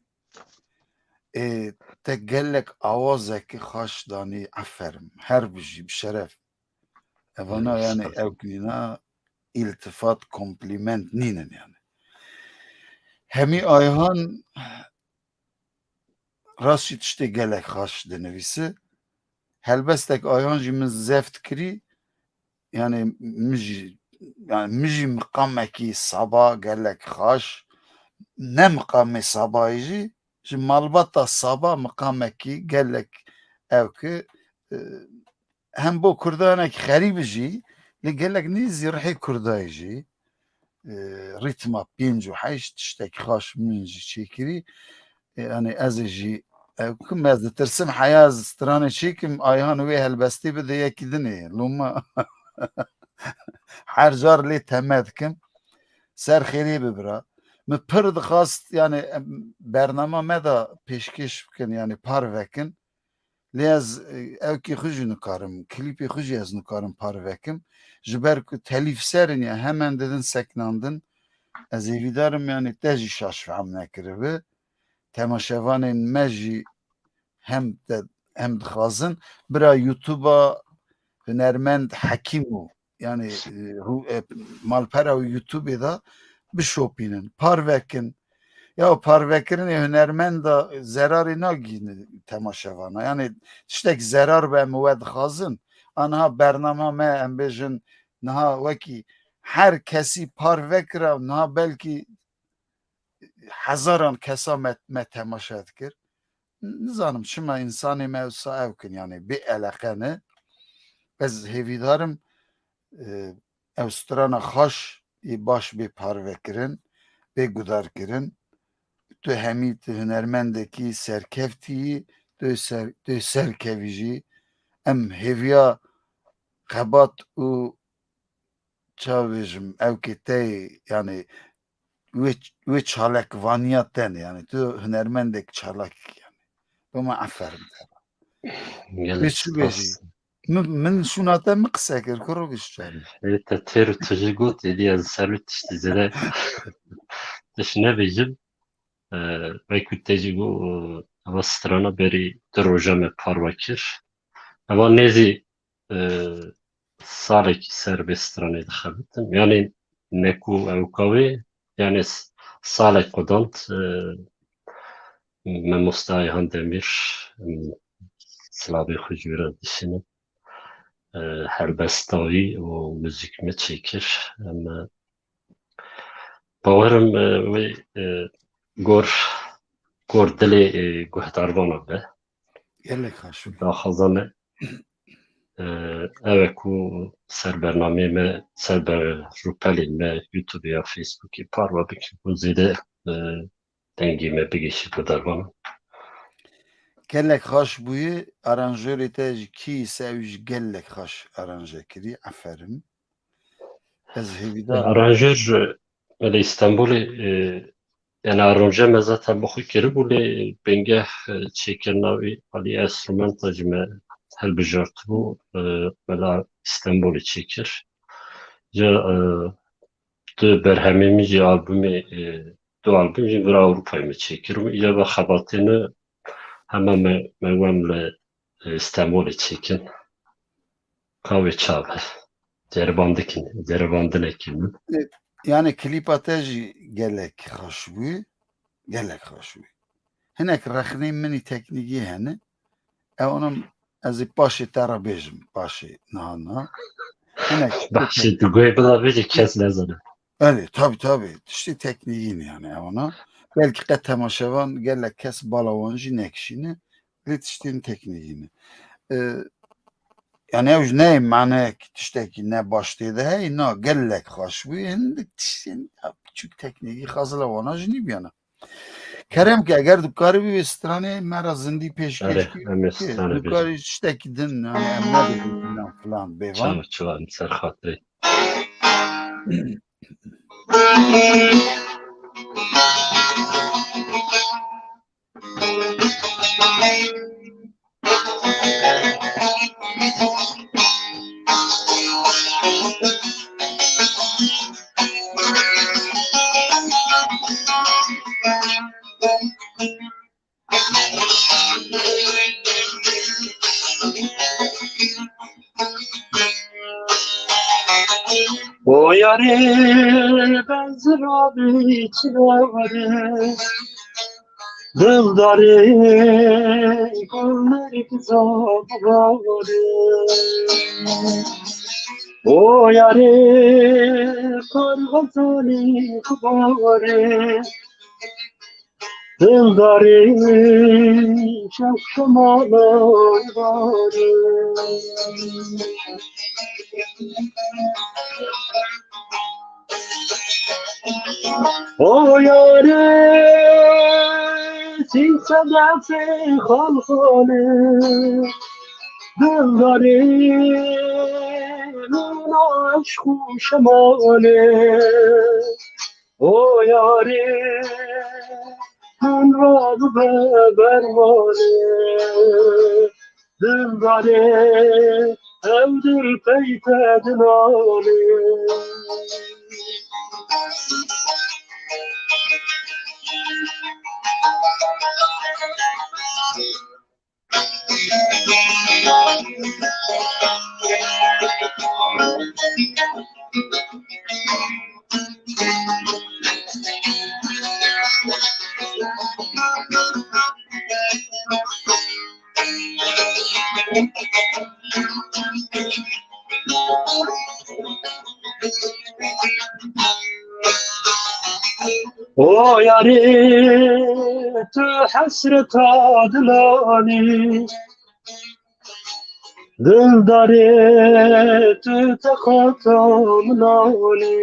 Ê, te gelek awazekî xweş danî, aferin. Her bijî, bi şeref. Evana Eyvallah, yani sağ ol. Ew kinîna îltifat, komplîment nînin yani. Hemî Ayhan rast jî tiştê gelek xaş dinivîse. Helbestek Ayhan jî min zeft kirî, yani min jî, yani min jî miqamekî saba gelek xaş, ne miqamê sabayî jî, ji malbata saba miqamekî gelek ew ki, e, hem bo kurdanek xerîb jî, lê gelek nêzî rihê kurdayî jî, e, rîtma pênc û heşt tiştek xaş min jî çêkirî. E, yani ez ê jî ew kim, ez ditirsim heya ez stranê çêkim, Ayhan wê helbestê bide yekî dinê. Loma her car lê teme dikim. Ser xêrê bi bira. Min pir dixwast, yani, em, bernama me de pêşkêş bikin, yani par vekin. Lê ez, e, ewkê xwe jî nikarim, klîpê xwe jî ez nikarim parve kim. Ji ber ku telîf ser in ya hemen didin seknandin. Ez hêvîdar im, yani te jî şaş fehm nekiribi. Temaşevanên me jî hem de, hem dixwazin bira YouTube-a hunermend Hekîm û yani, e, ru-, e, malpera û YouTube-ê de bişopînin, parve kin. Ya parvekirinê hunermenda zerarê nagihîne temaşevana. Yani tiştek zerar be em we dixwazin. Aniha bernama me, em bêjin, niha wekî her kesî parve kira, niha belkî hezaran kesa me, me temaşe dikir. Nizanim çima însanê me wisa ew kin, yani bê eleqe ne. Ez hêvîdar im, e, ew strana xaş ê baş bê parve kirin, bê gudar kirin. Tu hemî tu hunermendekî serkeftî yî, tu ser, tu serkevî jî. Em hêviya xebat û çavêjim, ew kê te yê, yani wê, wê çalakvaniya te ne, yani tu hunermendek çalak î, yani. Bima eferin te. Gelek Wê çi bêjî? spas. Min, min şûna te min qise kir, kuro giş çavê. Ê, te têr û tijî got, êdî ez ser wî tiştî zêde tişt nebêjim. E, wekî te jî got, e, eva strana berî du roja me parve kir. Eva nêzî e, salekî ser vê stranê dixebitim. Yani ne ku ewka wê, yani s-, salek qudand, e, Memosta Ayhan Demîr, em, silavê xwe ji wî re dişînim. E, helbesta wî û muzîk me çêkir. Em, e, bawerim, e, wê, e, gor, gor dilê, e, guhdarvana be. Gelek xweş. Daxwaza me, e, ew e ku ser bernameyê me, ser ber rûpelên me, YouTube ya Facebookê parve bikin ku zêde, e, dengê me bigihîşî guhdarvanan. Gelek xweş bûye, aranjorê te jî kî se ew jî gelek xweş aranje kirî, eferin. Ez hêvîdar im. Aranjör, e, li Îstanbulê, e, yani aranje me zaten bi xwe kiribû, lê bingeh, e, çêkirina wî alî enstrumenta jî me hilbijartibû, e, me li Îstanbulê çêkir. Ca, e, du berhemê min jî albumê, e, du album jî vira Ewropayê me çêkir û îca ve xebatê ne hema me, me wem li, e, Stenbolê çêkin. Ka wê çav e. Ceribandikin, ceribandinekî min. E, yani klîpa te jî gelek xweş bû. Gelek xweş bû. Hinek rexnê min î teknîkî hene. Ew anam ez ê paşê te re bêjim, paşê niha niha. Hinek Behşê tu guhê bila vêjî kes nezane. Erê, tabii, tabii. Tiştê teknîkî ne yani ewana. Belkî qet temaşevan gelek kes bala wan jî nekişîne. Lê tiştên teknîkî ne. E, yani ew ji ne maneyek tiştekî ne baş tê de heye, na gelek xweş bû. Hindik tiştên ya biçûk teknîkî xazila wana jî nîbiyana. Kerem ke, eger tu karibî wê stranê me re zindî pêşkêş Erê, kî, em ê stranê tu bêjin. Karî tiştekî din, yani em nebêjin filan, filan, bêvan. Çawa, çawa, em ser xatirê. O yarê, ben zirabî çinarê, dildarê, gul nergiza baharê. O yarê, kar xezalî xibarê, dildarê, şev şemala barê. O yarê, sî sedefê xalxalê, dildarê, nîna eşq û şemalê. O yarê, min ra bibe bermalê, dildarê, ew dil pey te dinalê. O yarê, tu hesreta dilanî, dildarê, tu teqata min anî.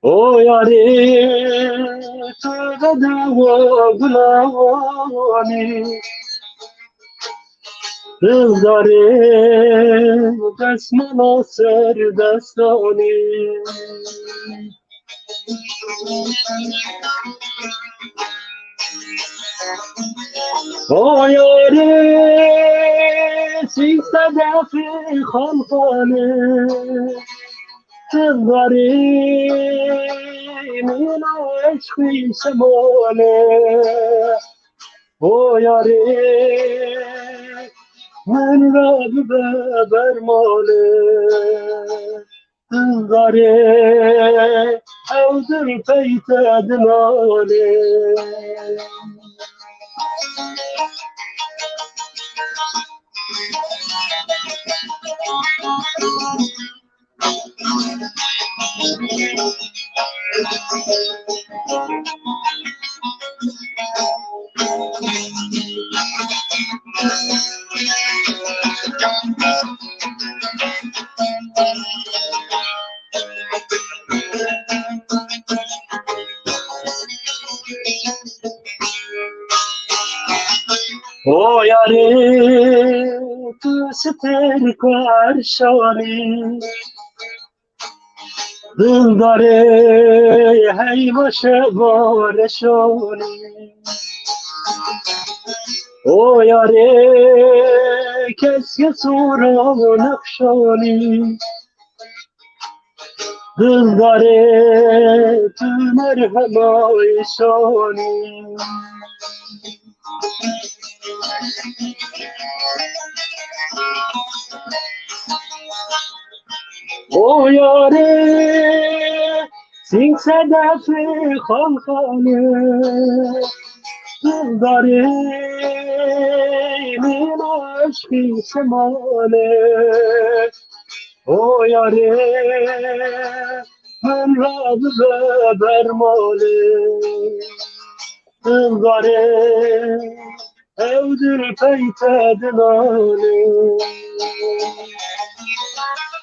O yarê, tu bedewa gulanî, dildarê, destmala ser destanî. O yarê, sî sedefê xalxalê, dildarê, nîna eşqî şemalê. O yarê, min ra bibe bermalê, dildarê, ew dil pey te dinalê. O yarê, tu stêrka erşanî, dildarê, heyva şeva reşanî. O yarê, kes kes û ra nexşanî, dildarê, tu merhema îşanî. O yarê, sî sedefê xalxalê, dildarê, nîna eşqî şemalê. O yarê, min ra bibe bermalê, dildarê, ew dil pey te dinalê.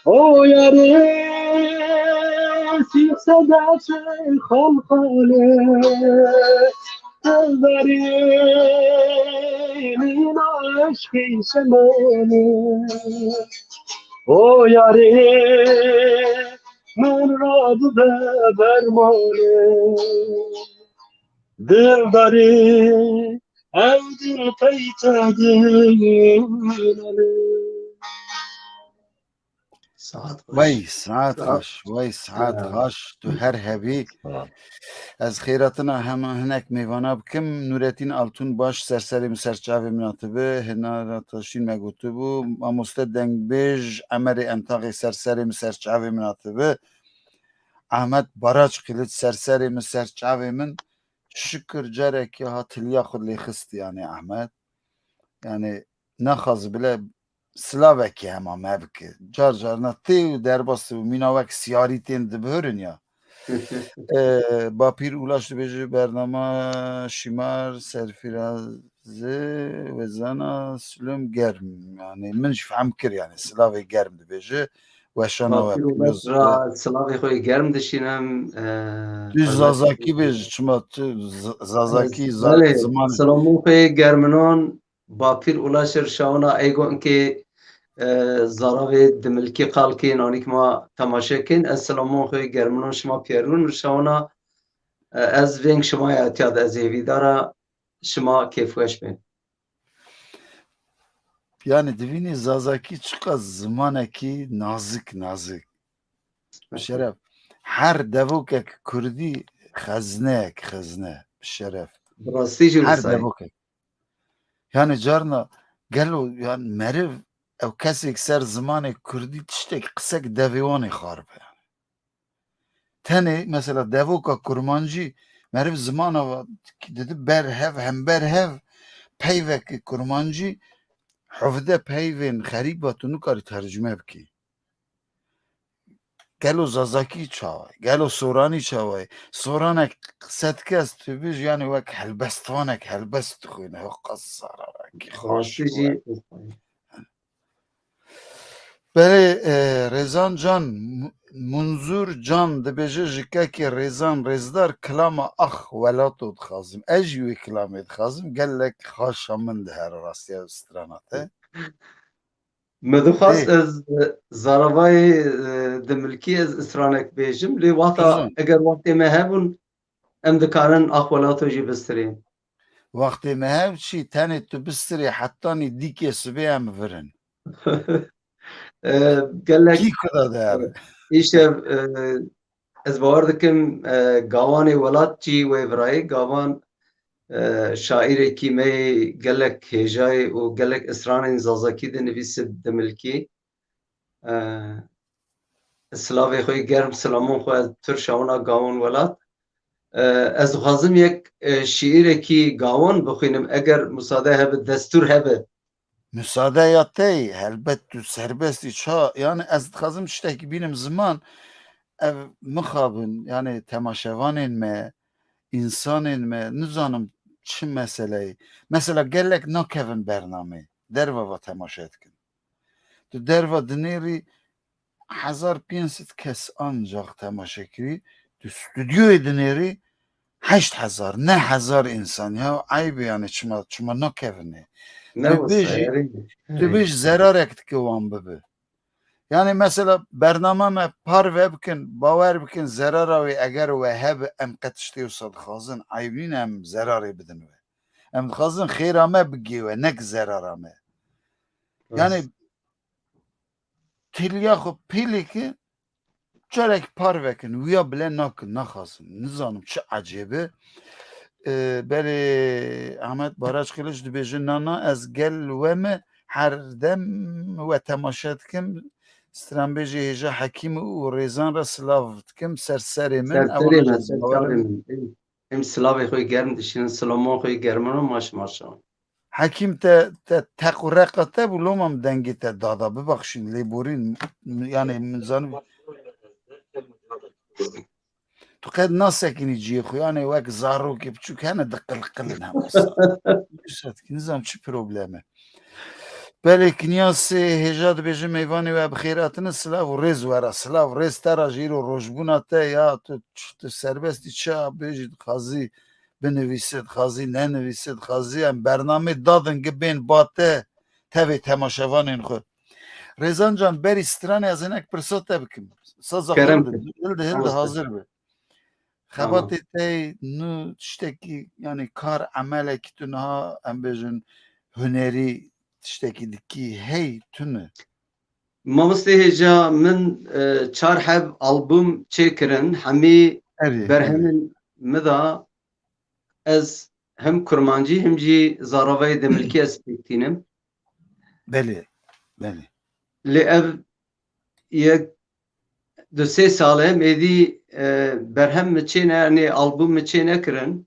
O yarê, sî sedefê xalxalê, dildarê, nîna eşqî şemalê. O yarê, min ra bibe bermalê, dildarê, ew dil pey te dinalê. Saet xweş. Wey, saet xweş, wey, saet xweş, tu her hebî. Ez xêratina hema hinek mêvana bikim. Nûretîn Altûnbaş ser serê min, ser çavê min hatibi. Hinara Taşîn me gotibû. Mamoste dengbêj Emerê Entaxê ser serê min, ser çavê min hatibi. Ahmet Baraç Kiliç ser serê min, ser çavê min. Şikir carekê ha tiliya xwe lê xist, yanî Ahmet. Yanî naxaz bile silavekî hema me bike. Car carna tê û derbas û mîna wek siyarî tên dibihirin ya. Ee, Bapîr Ulaş dibêje, bernama şima serfirazê wezana silom germ. Yanî min jî fehm kir, yanî silavê germ dibêje. Weşana we Bapîr Ulaş ra silavê xwe yê germ dişînim. Ee, Tu Zazakî bêj, çima tu Z-, Zazakî, Za-, Belê, ziman. Silamon xwe yê germinon, Bapîr Ulaş ir şawna ey got inkê, e, zaravê dimilkî qalkên anîk ma temaşe kên. Ez silamon xwe germinon şima piyerûn ir şawna, e, ez vêng şima ya tiyad ez hêvîdara şima kêfweş bên. Yanî divînî Zazakî çiqas zimanekî nazik, nazik. Şeref. Her devokek kurdî xezneyek, xezne, şeref. Bi rastî jî Her wisa ye. devokek. Yani carna gelo, yani meriv ew kesek ser zimanê kurdî tiştek qisek devê wan ê xaribe yani. Tenê mesela devoka kurmancî meriv zimana va didi ber hev, hember hev peyvek kurmancî hevde peyvên xerîba tu nikarî tercüme bikî. Gelo Zazakî çawa ye? Gelo Soranî çawa ye? Soranek qise dike, ez tu bêj, yani wek helbestvanek helbest dixwîne. Ho qas zararekî xweş Rastî jî. Belê, e, Rêzan Can, Mu-, Munzur Can dibêje, ji kekê Rêzan Rêzdar kilama ax welato dixwazim. Ez jî wê kilamê dixwazim. Gelek xaşa min dihere rastiya strana te. Me dixwast Ê. ez, e, zaravayê, e, dimilkî ez stranek bêjim, lê wexta Kuzum. eger wextê me hebûn, em dikarin axwelato jî bistirên. Wextê me hev çî, tenê tu bistirê hetanî dîkê sibê em virin. E, gelek Kî kuda de ere? Îşev, e, ez bawer dikim, e, gawanê welat jî wê virayê. Gawan, e, şaîrekî me yê gelek hêjayê û gelek stranên Zazakî dinivîse dimilkî. E, silavê xwe yê germ, silamon xwe ez pir şawina gawan welat. E, ez dixwazim yek, e, şiîrekî gawan bixwînim, eger musade hebe, destûr hebe. Musade ya te ye, helbet tu serbest î ça, yani ez dixwazim tiştekî bînim ziman, ev mixabin, yani temaşevanên me, însanên me, nizanim çi meseleyê. Mesela gelek nakevin bernameyê, derva va temaşe dikin. Tu derva dinêrî hezar pênc sed kes ancax temaşe kirî, tu stûdyoyê dinêrî heşt hezar, neh hezar însan. Ya eyb e yani, çima, çima nakevine? Ne Tu wisa bêjî, yarî. tu bêjî zerarek dike wan bibe. Yani mesela bernama me parve bikin, bawer bikin, zerara wê eger we hebe, em qe tiştê wisa dixwazin, eyb nîne em zerarê bidin we. Em dixwazin xêra me bigê we, nek zerara me. Yani Rast. tiliya xwe pêlê ke carek parve kin, wiya bile nakin, naxwazin. Nizanim çi ecêb e. Ee, belê Ahmet Baraç Kiliç dibêje, na, na, ez gel we me, her dem we temaşe dikim. Stranbêjê hêja Hekîm û Rêzan re silav dikim, ser serê min. Ser Ewana serê jî me, ez ser bawer im. çavê min. Em silavê xwe germ dişînin, silamon xwe germano maş maşa. Hekîm te, te teq û reqa te bû, loma min dengê te dada, bibaxşîn, lêborîn, yani min zanim. Tu qet nasekinî cihê xwe, yani wek zarokê biçûk hene diqilqilin hemasa. Nizam çi probleme. Belê, Kinyasê hêja dibêje, meyvanê we bi xêr hatine, silav û rêz we re, silav rêz te re jî îro rojbûna te ya, tu, tu serbestî çi bêjî, dixwazî binivîse, dixwazî nenivîse, dixwazî em bernamê dadin gi bên ba te, tevê temaşevanên xwe. Rêzan Can, berî stranê ez hinek pirsa te bikim. Saza xwe Kerem hildi, kir. hildi, hildi Mamoste. hazir be. Tamam. Xebatê te nû tiştekî, yani kar emelekî tu niha em bêjin hunerî tiştekî dikî hey tune. Mamostê hêja min, e, çar heb albûm çêkirin. Hemî Erê, erê. berhemên min da ez hem kurmancî hem jî zaravayê demilkî ez pêk tînim. Belê, belê. Lê ev yek du sê sal e, em êdî, e, berhem mi çê ne, yanî albûm mi çê nekirin.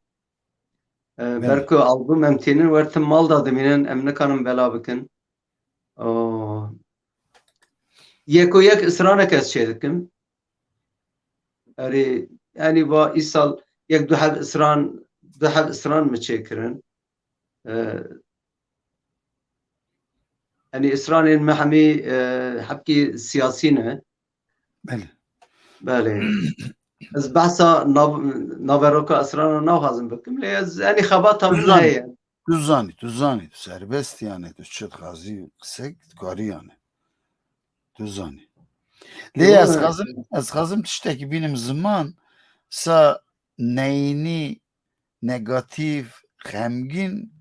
E, Belê. Ber ku albûm em tînin wer tim mal da dimînin, em nikarin bela bikin. O, yek û yek stranek ez çê dikim. Erê, yanî va îsal yek du heb stran, du heb stran mi çêkirin. E, yanî stranên me hemî, e, hebkî siyasî ne. Belê. Belê. Ez behsa nav-, naveroka strana naxwazim bikim, lê ez, yanî xebata min Zanî. heye. Tu zanî, tu zanî, tu serbest î, yanî tu çi dixwazî qise dikarî, yanî. Tu zanî. Lê Yo, ez xwazim, ez xwazim tiştekî bînim ziman, sa neyînî, negatîf, xemgîn,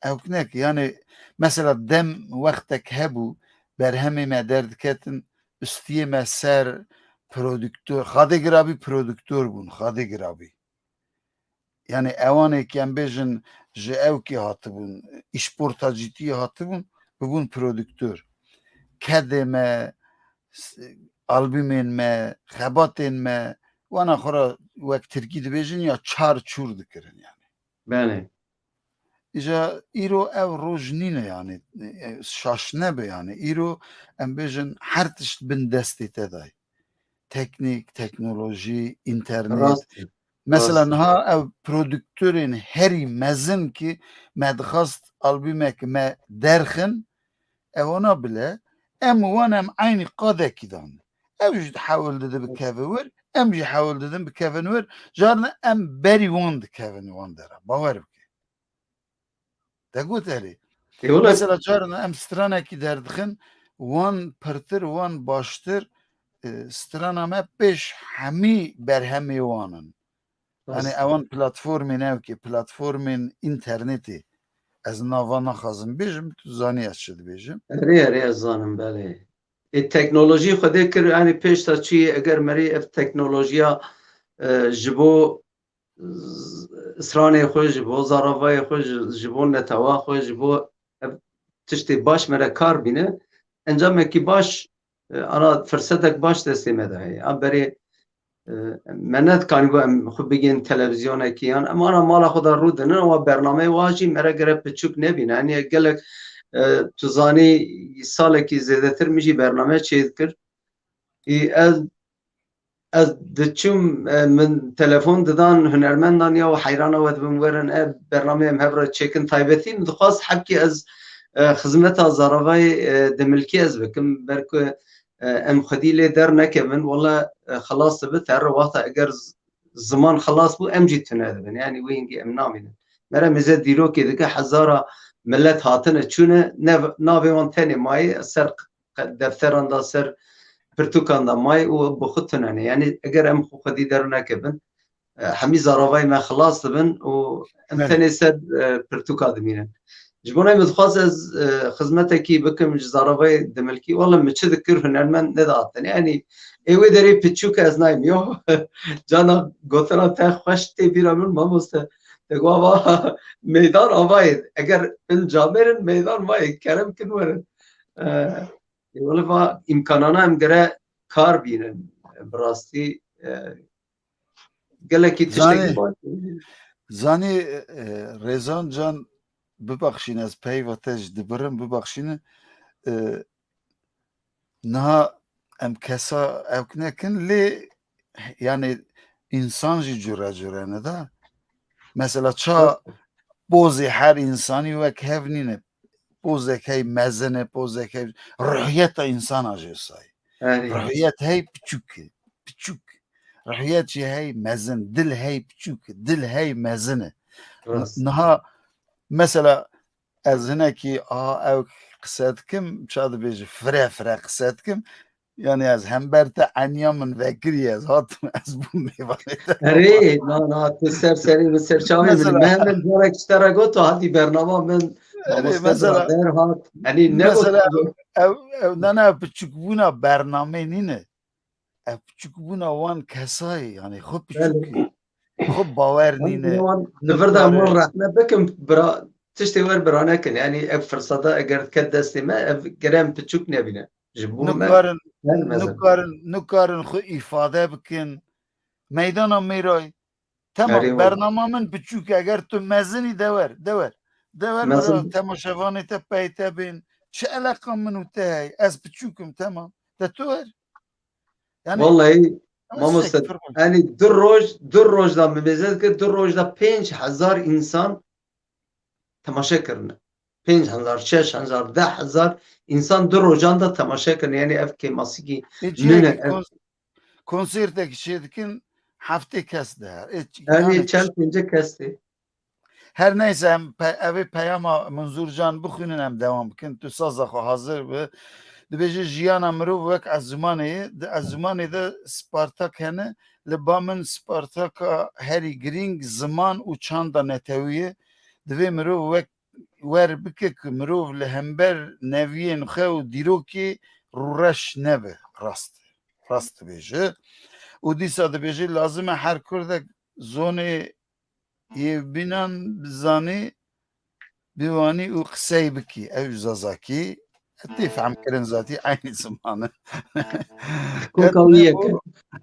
ewk nek. Yanî mesela dem wextek hebû, berhemê me derdiketin, ustiyê me ser produktor, Xadê Girabî produktor bûn, Xadê Girabî. Yanî ewanê ki em bêjin ji ewkê hatibûn, îşportacîtiyê hatibûn, bibûn produktor. Kedê me, s-, albûmên me, xebatên me, wana xwe re wek tirkî dibêjin ya çar çûr dikirin yanî. Belê. Îja îro ev roj nîne yanî, e, şaş nebe yanî. Îro em bêjin her tişt bin destê te dayê. Teknîk, teknolojî, înternet. Rast e. Mesela Rast e. niha ev produktorên herî mezin ki me dixwast albûmek me derxin, ewana bile, em wan em eynî qadekî dan. Ew jî hewil didin bikevin wir, em jî hewil didin bikevin wir. Carna em berî wan dikevin wan dera. Bawer bike. Te got erê. Ê, wele Mesela carna em stranekî derdixin, wan pirtir, wan baştir, e, strana me pêş hemî berhemê wan in. Rast Yanî e. ewan platformên ew ki, platformên înternetê. Ez nava naxwazim bêjim, tu zanî ez çi dibêjim. Erê, erê, ez zanim, belê. Ê, teknolojî Xwedê kir, yanî pêş de çûyê, eger merî ev teknolojiya, e, ji bo z-, stranê xwe, ji bo zaravayê xwe, ji, ji bo netewa xwe, ji bo ev tiştê baş me re kar bîne, encamekî baş, e, ana firsetek baş destê me de heye. A berê, e, me nedikanîbû em xwe bigihên televîzyonekî yan em ana mala xwe de rûdinin, ewa bernameyê wa jî me re gere piçûk nebîne. Yanî gelek, e, tu zanî salekî zêdetir min jî bername çêdikir. Ê, ez, ez diçûm, e, min telefon didan hunermendan ya û heyrana we dibim werin, e, bernameyê em hev re çêkin. Taybetî min dixwast hebkî ez, e, xizmeta zaravayê, e, demilkî ez bikim. Ber ku, e, em xwedî lê dernekevin, wele, e, xilas dibe, te re wexta eger z-, ziman xilas bû, em jî tune dibin. Yanî wê hingî em namînin. Me re mêze dîrokê dike, hezara milet hatine çûne, ne, navê wan tenê mayê, ser qe-, defteran da ser pirtûkan da mayê û bi xwe tune ne. Yanî eger em xwe xwedî dernekevin, e, hemî zaravayê me xilas dibin û em Evet. tenê ser, e, pirtûka dimînin. Ji bo neyê min dixwast ez, e, xizmetekî bikim ji zaravayê demilkî. Wele min çi dikir hunermend nedihatin. Yanî ê wê derê piçûk ez nayêm yo. Cana gotina te xweş tê bîra min mamoste. Te got va meydan avayê. Eger bin camêrin meydan vayê. Kerem kin werin. E, wele va îmkanana em gere kar bînin. Bi rastî, e, gelekî tiştekî Zanî, baş. zanî, e, Rêzan Can, bibaxşîne, ez peyva te jî dibirim, bibaxşîne, e, niha em kesa ewk nekin, lê, yanî, însan jî cure cure ne da. Mesela ça pozê her însanî wek hev nîne. Pozek hey mezin e, pozek hey, ruhiyeta însana jê say. Erê. Ruhiyet hey piçûk e, piçûk. Ruhiyet jî hey mezin, dil hey piçûk, dil hey mezin e. Rast. Niha mesela ez hinekî a ew qise dikim, ça dibêje fire fire qise dikim. Yanî ez hember te eniya min vekirî, ez hatim, ez bûm mêvanê te. Erê, na, na, tu ser serê min, ser çavê min. Mesela Me hemen carek ji te re got, tu hatî bernama min, Erê, mamoste mesela, derhat. Yanî ne got? Mesela, Ew, ew, ne, ne, ev piçûkbûna bernameyê nîne. Ev piçûkbûna wan kesayê, yani xwe piçûk Belê. Xwe bawer nîne. Wan li vir de em wan Kare. Rehne bikin, bira, tiştê wer bira nekin. Yani ev firseta eger ket destê me, ev gere em piçûk nebîne. Ji bo me Nikarin, her mezin. Nikarin, nikarin xwe îfade bikin. Meydana Mêrayê. Tamam, Erê, bernama min piçûk e. Eger tu mezinî de wer, de wer. De wer, mezin. Bira, temaşevanê te pey te bên. Çi eleqa min û te heye? Ez piçûk im, tamam. De tu wer. Yani, Vallahi, ama mamoste, sek, fırma. Yani du roj, du roj da min mêze dikir, du roj da pênc hezar insan temaşe kirine. Pênc hezar, şeş hezar, deh hezar insan du rojan da temaşe kirine. Yani ev kêmasîkî Ê, nine, çiyekî ev kons-, konsertekî çê dikin, heftê kes de her. Ê, çi-, Yani yani çend çi- pênce kes tê. Her neyse, em pe-, ev ê peyama Munzur Can bixwînin, em dewam bikin. Tu saza xwe hazir bi. Dibêje, jiyana mirov wek ezûmanê ye. Di ezûmanê de Spartak hene. Li ba min Spartaka herî girîng ziman û çanda netewî ye. Divê mirov wek wer bike ku mirov li hember neviyên xwe û dîrokê rûreş nebe. Rast, rast dibêje. Û dîsa dibêje, lazim e her kurdek zonê yê bînan bizanî, biwanî û qisey bikî. Ew zazakî, tê fehm kirin zatî eynî ziman e. Koka wî yek e.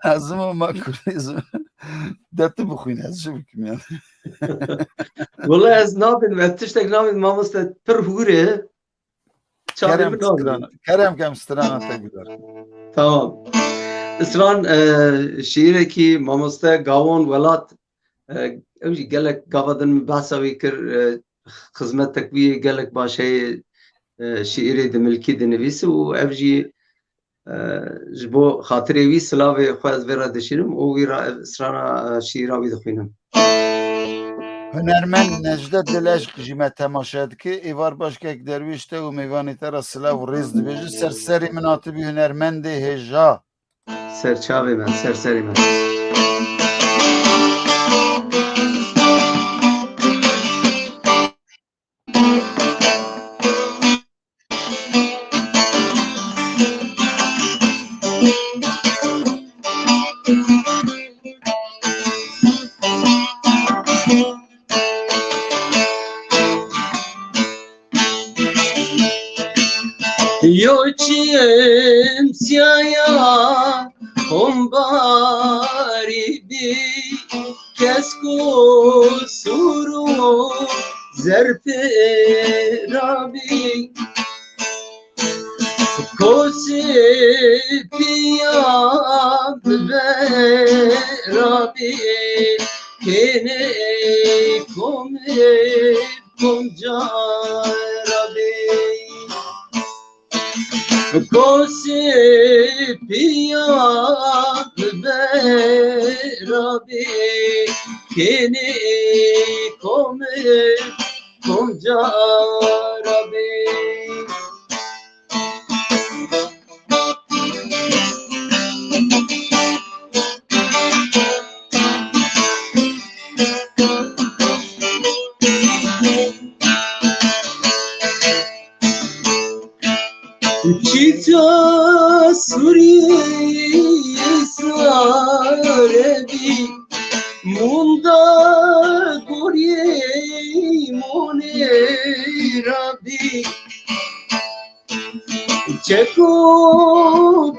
Lazim e ma kurdî zim-, de tu bixwîne, ez çi bikim yani. Wala ez nabînim, ez tiştek nabînim, mamoste, pir hûr e. Çavê Kerem min nabînim. Strana, kerem kem strana te guhdar. Tamam. Stran, e, şiîrekî mamoste Gawon Welat, e, ew jî gelek gava din min behsa wî kir, e, xizmetek wî gelek baş heye, e, şiîrê dimilkî dinivîse û ev jî, e, ji bo xatirê wî silavê xwe ez vê re dişînim û wî re ev strana, e, şiîra wî dixwînim. Hunermend Necdet Dileşk jî me temaşe dike. Êvar Başkek derwêş te û mêvanê te re silav û rêz dibêje. Ser serê min hatibî hunermendê hêja. Ser çavê me, ser serê me. Yo çiyem siyaya kombarî bî, kesk û sûr û zerfê rabî. Kosê piya bibe rabî, kênê komê Komca rabî. Kosê piya bibe rabî, kênê komê komca rabî. Çîta Sûriyê sare bî, munda goriyê monê rabî. Çeko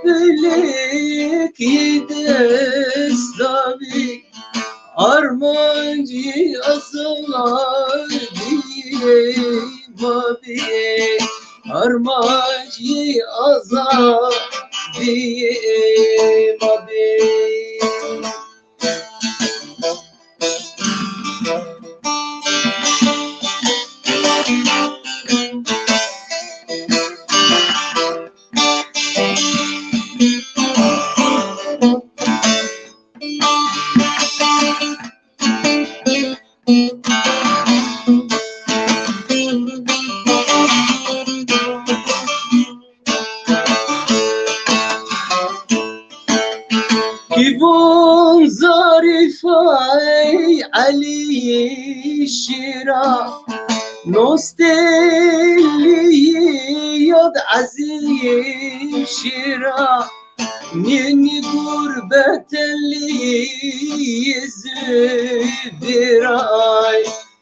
bilek yê dest davî, armancî azadiyê mabî, armancî azadiyê mabî. Kîvon zarîfay Elî Şîra, nostelî Yad ezî şîra nînî gurbet elî zîviray,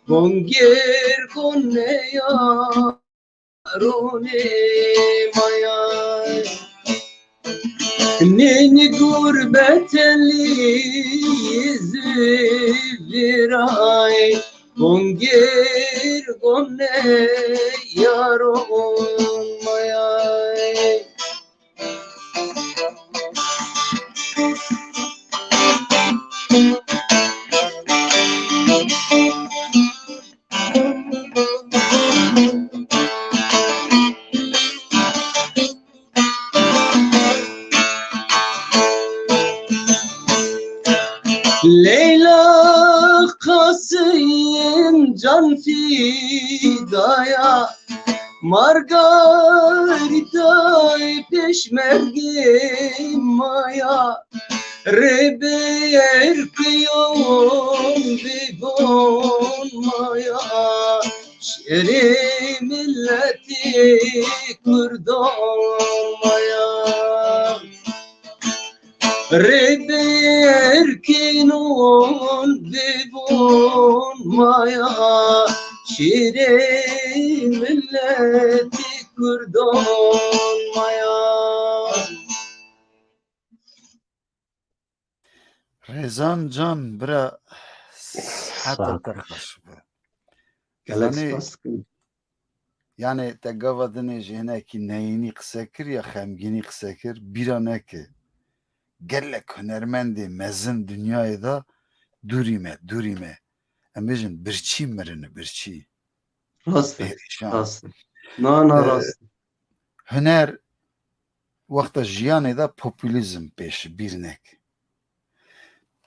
gongêr goneya ronê mayay. Nînî gurbet elî zîviray, gongêr goneya ronê mayay. Leyla qasiyên can fîdaya, Margarîtayê pêşmergê maya, rêbêr piyon bibon maya, şêrê miletê kurdan maya. Rêbêr kînon bibon maya, şêrê miletê kurdan maya. Rezan can, bira, siheta te xweş be. Gelek spas dikim. Yani te gava dinê ji hinekî neyînî qise kir ya xemgînî qise kir, bîra neke. Gelek hunermendê mezin dinyayê de dûrî me, dûrî me. Em bêjin birçî mirine, birçî. Rast e, Perîşan. Rast e. Na, na, Ee, rast e. Huner wexta jiyanê de populîzm pêş bîr neke.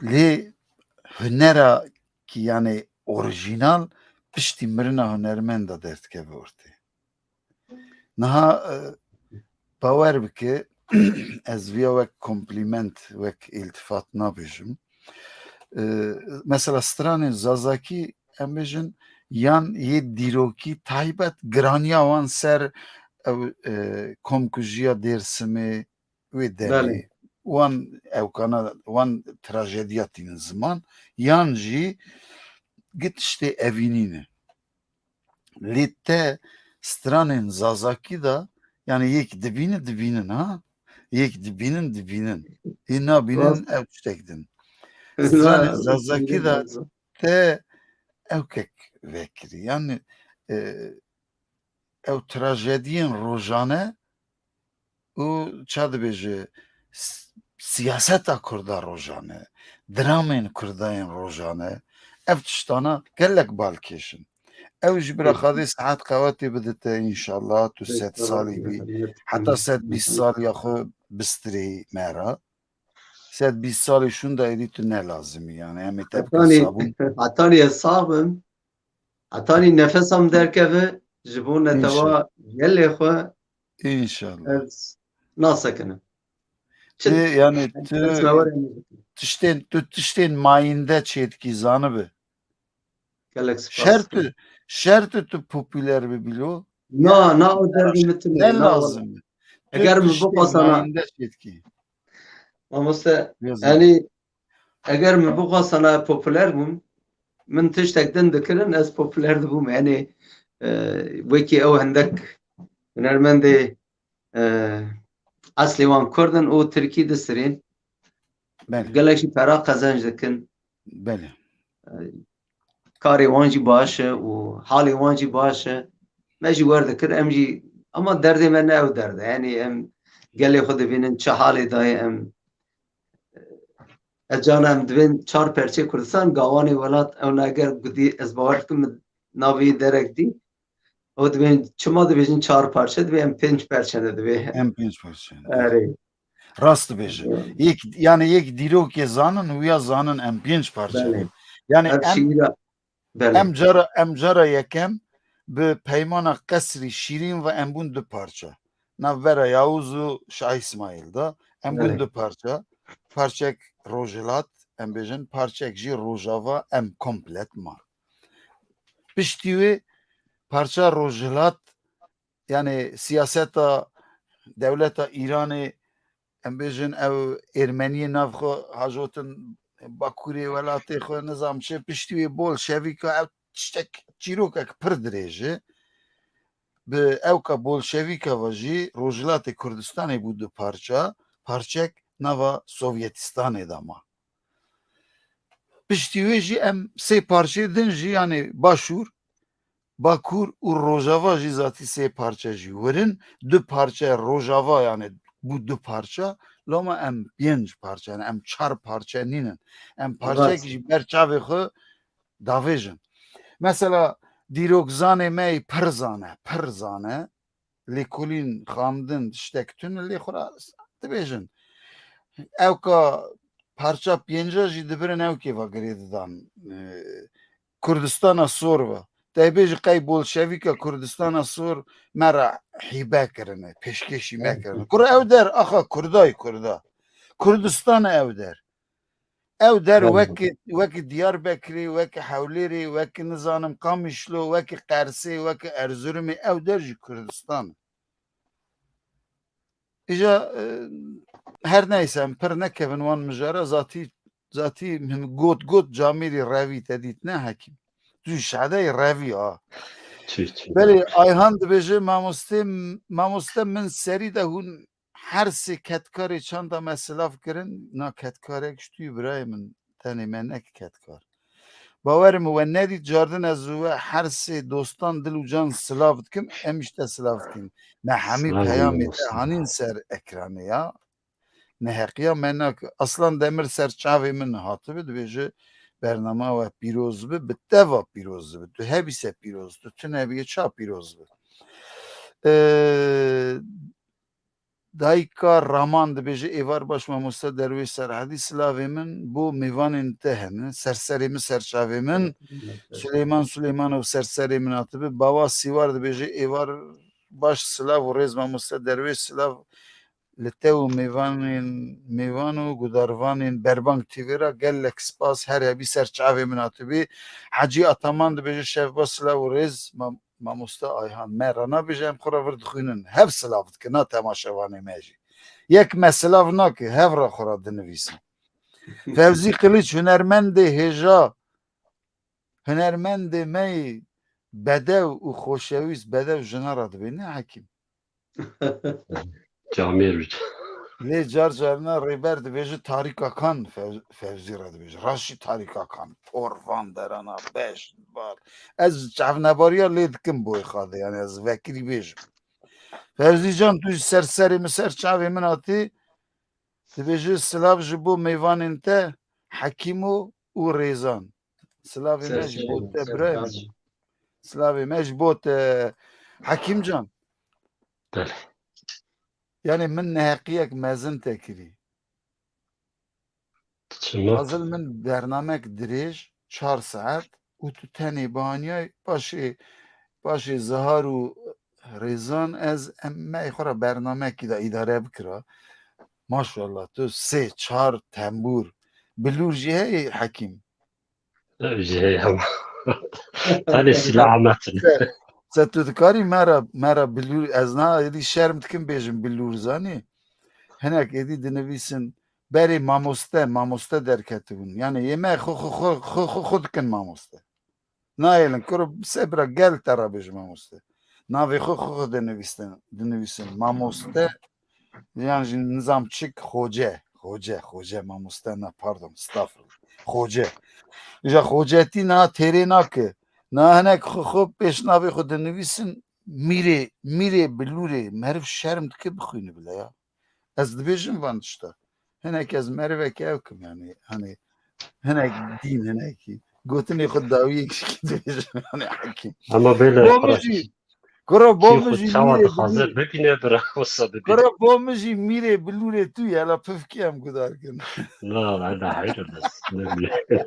Lê hunera ki yani orijinal piştî mirina hunermenda derdikeve ortê. Niha, e, bawer bike, ez viya wek komplîment, wek îltifat nabêjim. E, mesela stranên Zazakî, em bêjin, yan yê dîrokî taybet giraniya wan ser ew, e, komkujiya Dêrsimê, wê demê, Belê. wan ewkana, wan trajediya tînin ziman, yan jî gi tiştê evînî ne. Lê te stranên Zazakî de, yani yek dibînin, dibînin, ha? Yek dibînin, dibînin. Yê nabînin, Rast. ew tiştek din. Stranên Zazakî de te ew kek vekirî. Yani, e, ew trajediyên rojane û ça dibêje, s-, siyaseta Kurda rojane, dramên Kurda yên rojane, ev tiştana gelek balkêş in. Ew ji bira Xwedê sihet qewetê bidite înşallah, tu sed salî bî, heta sed bîst saliya xwe bistirê me re. Sed bîst salî şûnda êdî tu ne lazim î, yani em ê te bikin Hetanî, sabûn. Hetanî ez sax bim, hetanî nefesa min derkeve ji bo netewa gelê xwe, înşallah, ez nasekinim. Çi Ê, yani tu ez me were tiştên, tu tiştên mayînde çêdikî zanibi. Gelek spas. Şert, şert tu popüler bibî lo. Na, na, o derdê min tune, ne na, lazim. Eger min bixwasana, mamoste, yani, eger min bixwasana popüler bûm, min tiştek din dikirin, ez popüler dibûm. Yani, e, wekî ew hindek hunermendê, e, eslê wan Kurd in û Tirkî disirên. Belê. Gelek jî pera qezenc dikin. Belê. E, karê wan jî baş e û halê wan jî baş e. Me jî wer dikir, em jî, ama derdê me ne ew derd e. Yani em gelê xwe dibînin çi halê dayê em, e, ez cana em dibên çar perçê Kurdistan, gawanê welat, ew ne eger gudî ez bawer dikim min navê derek dî. Ew dibên çima dibêjin çar parçe, dibê em pênc perçe ne dibê. Em pênc parçe ne. Erê. Rast dibêje. Yek, yani yek dîrokê zanin, wiya zanin em pênc parçe ne. Belê. Yani ev em, şiîra, belê. Em cara, em cara yekem bi peymana qesrî şîrîn ve em bûn du parça. Navbera Yavuz û Şah Îsmaîl de em bûn Belê. du parça. Parçek Rojhilat, em bêjin, parçek jî Rojava, em komplet man. Piştî wê parça Rojhilat yani siyaseta dewleta Îranê, em bêjin ew Ermeniyê nav xwe hajotin Bakurê welatê xwe, nizam çi, piştî wê bolşevîka ew tiştek çîrokek pir dirêj e. Bi ewka bolşevîka ve jî Rojhilatê Kurdistanê bû du parça, parçek nava Sovyetistanê de ma. Piştî wê jî em sê parçeyê din jî, yanê Başûr, Bakur û Rojava jî zatî sê parçe jî wir in. Du parçe Rojava, yanê bû du parça. Loma em pênc parçe, yanê em çar parçe nînin. Em parçeyek jî ber çavê xwe davêjin. Mesela dîrokzanê me yê pir zane, pir zane. Lêkolîn, xandin, tiştek tune lê xwe ra dibêjin. Ewka parça pênca jî dibirin ewkê ve girê didan. E, Kurdistana Sor ve. Te bêjî qey bolşevîka Kurdistana Sor me re hîbe kirine, pêşkêşî me kirine. Kur ew der, axa Kurday Kurda. Kurdistan ew der. Ew der wekî, wekî Diyarbekirê, wekî Hewlêrê, wekî nizanim Qamişlo, wekî Qersê, wekî Erzurumê, ew der jî Kurdistan. Îja, e, her neyse, em pir nekevin wan mijara, zatî, zatî min got, got camêrî revî te dît, ne Hekîm? Tu jî şadeyî revî ha. Çi, çi? Belê, Ayhan dibêje, mamoste, mamoste min serî de hûn her sê ketkarê çanda me silav kirin, na ketkarek ji tu yî birayê min, tenê me nek ketkar. Bawer min we nedît cardin ez û we her sê dostan dil û can silav dikim, em jî te silav dikin. Me hemî peyamê te hanîn ser ekranê ya. Neheqiya me nak. Aslan Demir ser çavê min hatibi dibêje bernama we pîroz bi, bi te va pîroz bi. Tu hebî se pîroz, tu tu nebîye ça pîroz bi. Ee, Dayika Raman dibêje, êvar baş mamoste Derwêş Serhedî, silavê min bo mêvanên te hene, serserê min, serçavê min. Suleyman Suleymanov serserê min hatibi. Bawa Sîwar dibêje, êvar baş, silav û rêz mamoste Derwêş, silav li te û mêvanên, mêvan û gudarvanên Berbang T V ra gelek spas, her hebî serçavê min hatibi. Hecî Ataman dibêje, şevbaş, silav û rêz mam-, Mamoste Ayhan, me re nabêje, em xwe re vir dixwînin. Hev silav dikin, na temaşevanê me jî. Yek me silav nake, hev re xwe re dinivîsin. Fevzî Qiliç, hunermendê hêja, hunermendê me yê bedew û xoşewîst, bedew jina re dibê, ne Hekîm? Camêr bî. Lê car carna rêber dibêje Tarîk Akan Fev-, Fevzî re dibêje. Raşî Tarîk Akan, por van derana, beş, bar. Ez çavnebariya lê dikim boy xade, yani ez vekirî bêjim. Fevzî can, tu ji ser serê min, ser çavê min hatî, dibêje silav ji bo mêvanên te, Hekîmo û Rêzan. Silavê me ji bo te, birayê min. Silavê me ji bo te, Hekîm can. Belê. Yani min neheqiyek mezin te kirî. Çima? Fazil, min bernamek dirêj, çar saet, û tu tenê bihaniyay, paşê, paşê Zihar û Rêzan ez em me xwe re bernamekî de îdare bikira. Maşallah, tu sê, çar tembûr, bilûr jî heye Hekîm. Ev jî heye ama. Tenê sîlaha me tune. Se, se tu dikarî me re, me re bilûr, ez na êdî şerm dikim bêjim bilûr, zanî. Hinek êdî dinivîsin, berê mamoste, mamoste derketibûn. Yani yê me xwe, xwe, xwe, xwe, xwe, xwe dikin mamoste. Nayêlin, kuro, se bira gel te re bêjim mamoste. Navê xwe, xwe, xwe dinivîsin, dinivîsin. Mamoste, yan jî nizam çik, xoce. Xoce, xoce, mamoste ne, pardon, estağfurullah. Xoce. Îja xocetî na têrê nake. Na hinek xwe, xwe pêş navê xwe dinivîsin, mîrê, mîrê bilûrê. Meriv şerm dike bixwîne bile ya. Ez dibêjim van tişta. Hinek ez merivek ew kim yani. Hani hinek dîn, hinekî. Gotinê xwe dawiyek şikî dibêjim yani Hekîm. Ama böyle Bo min jî, kuro, bo min jî çawa mîrê dixwaze bilûrê. Bibîne, bira wisa bibîne. Kuro, bo min jî mîrê bilûrê tu ye, la pifkî em gudar kin. Na, na, hayır, ne bileyim.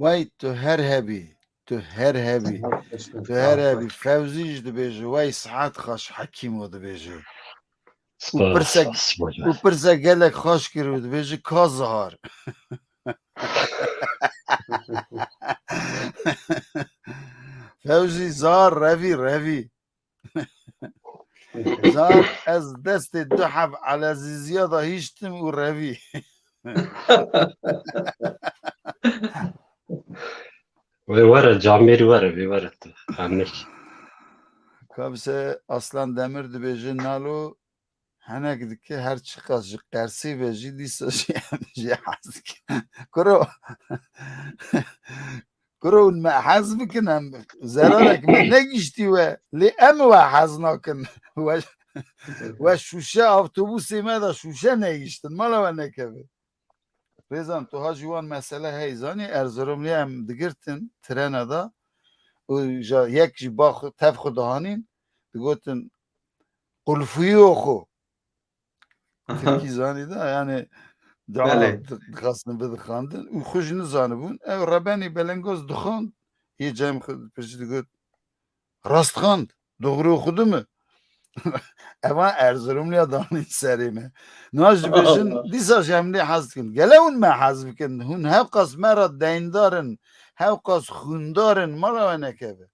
Wey, tu her hebî, tu her hebî, tu her hebî. Fewzî jî dibêje, wey, sihet xweş, Hekîmo dibêje. Û pirsek, û pirsek gelek xweş kir û dibêje, ka zihar. Fewzî, zihar revî, revî. Zar ez destê du heb Elezîziya de hiştim û revî. Wê were, camêrî were, vê were tu. Amir. Kabise Aslan Demir dibêje, nalo henek dike, her çiqas ji Qersê ve jî dîsa jî em jê hez dikin. Kuro. Kuro hûn me hez bikin, em zerarek me negiştî we, lê em we hez nakin. We, we şûşe avtobusê me de şûşe negiştin, mala we nekeve. Rêzan, tu ha ji wan mesele hey zanî, Erzurumlî em digirtin trena de û ja yek jî ba xwe, tev xwe dihanîn, digotin, qulfuyê xwe. Tirkî zanî de, yani dua Belê. di- dixwastin bidixandin û xwe jî nizanibûn. Ew rebenî belengoz dixwand, yê cem xwe pirsî digot, rast xwend, doğru okudun mu? Eva Erzurumluya danî serê me. Niha ji bêjin, dîsa jî em lê hez dikin. Gele hûn me hez bikin. Hûn hewqas me re deyndar in, hewqas xwîndar in, mala we nekeve.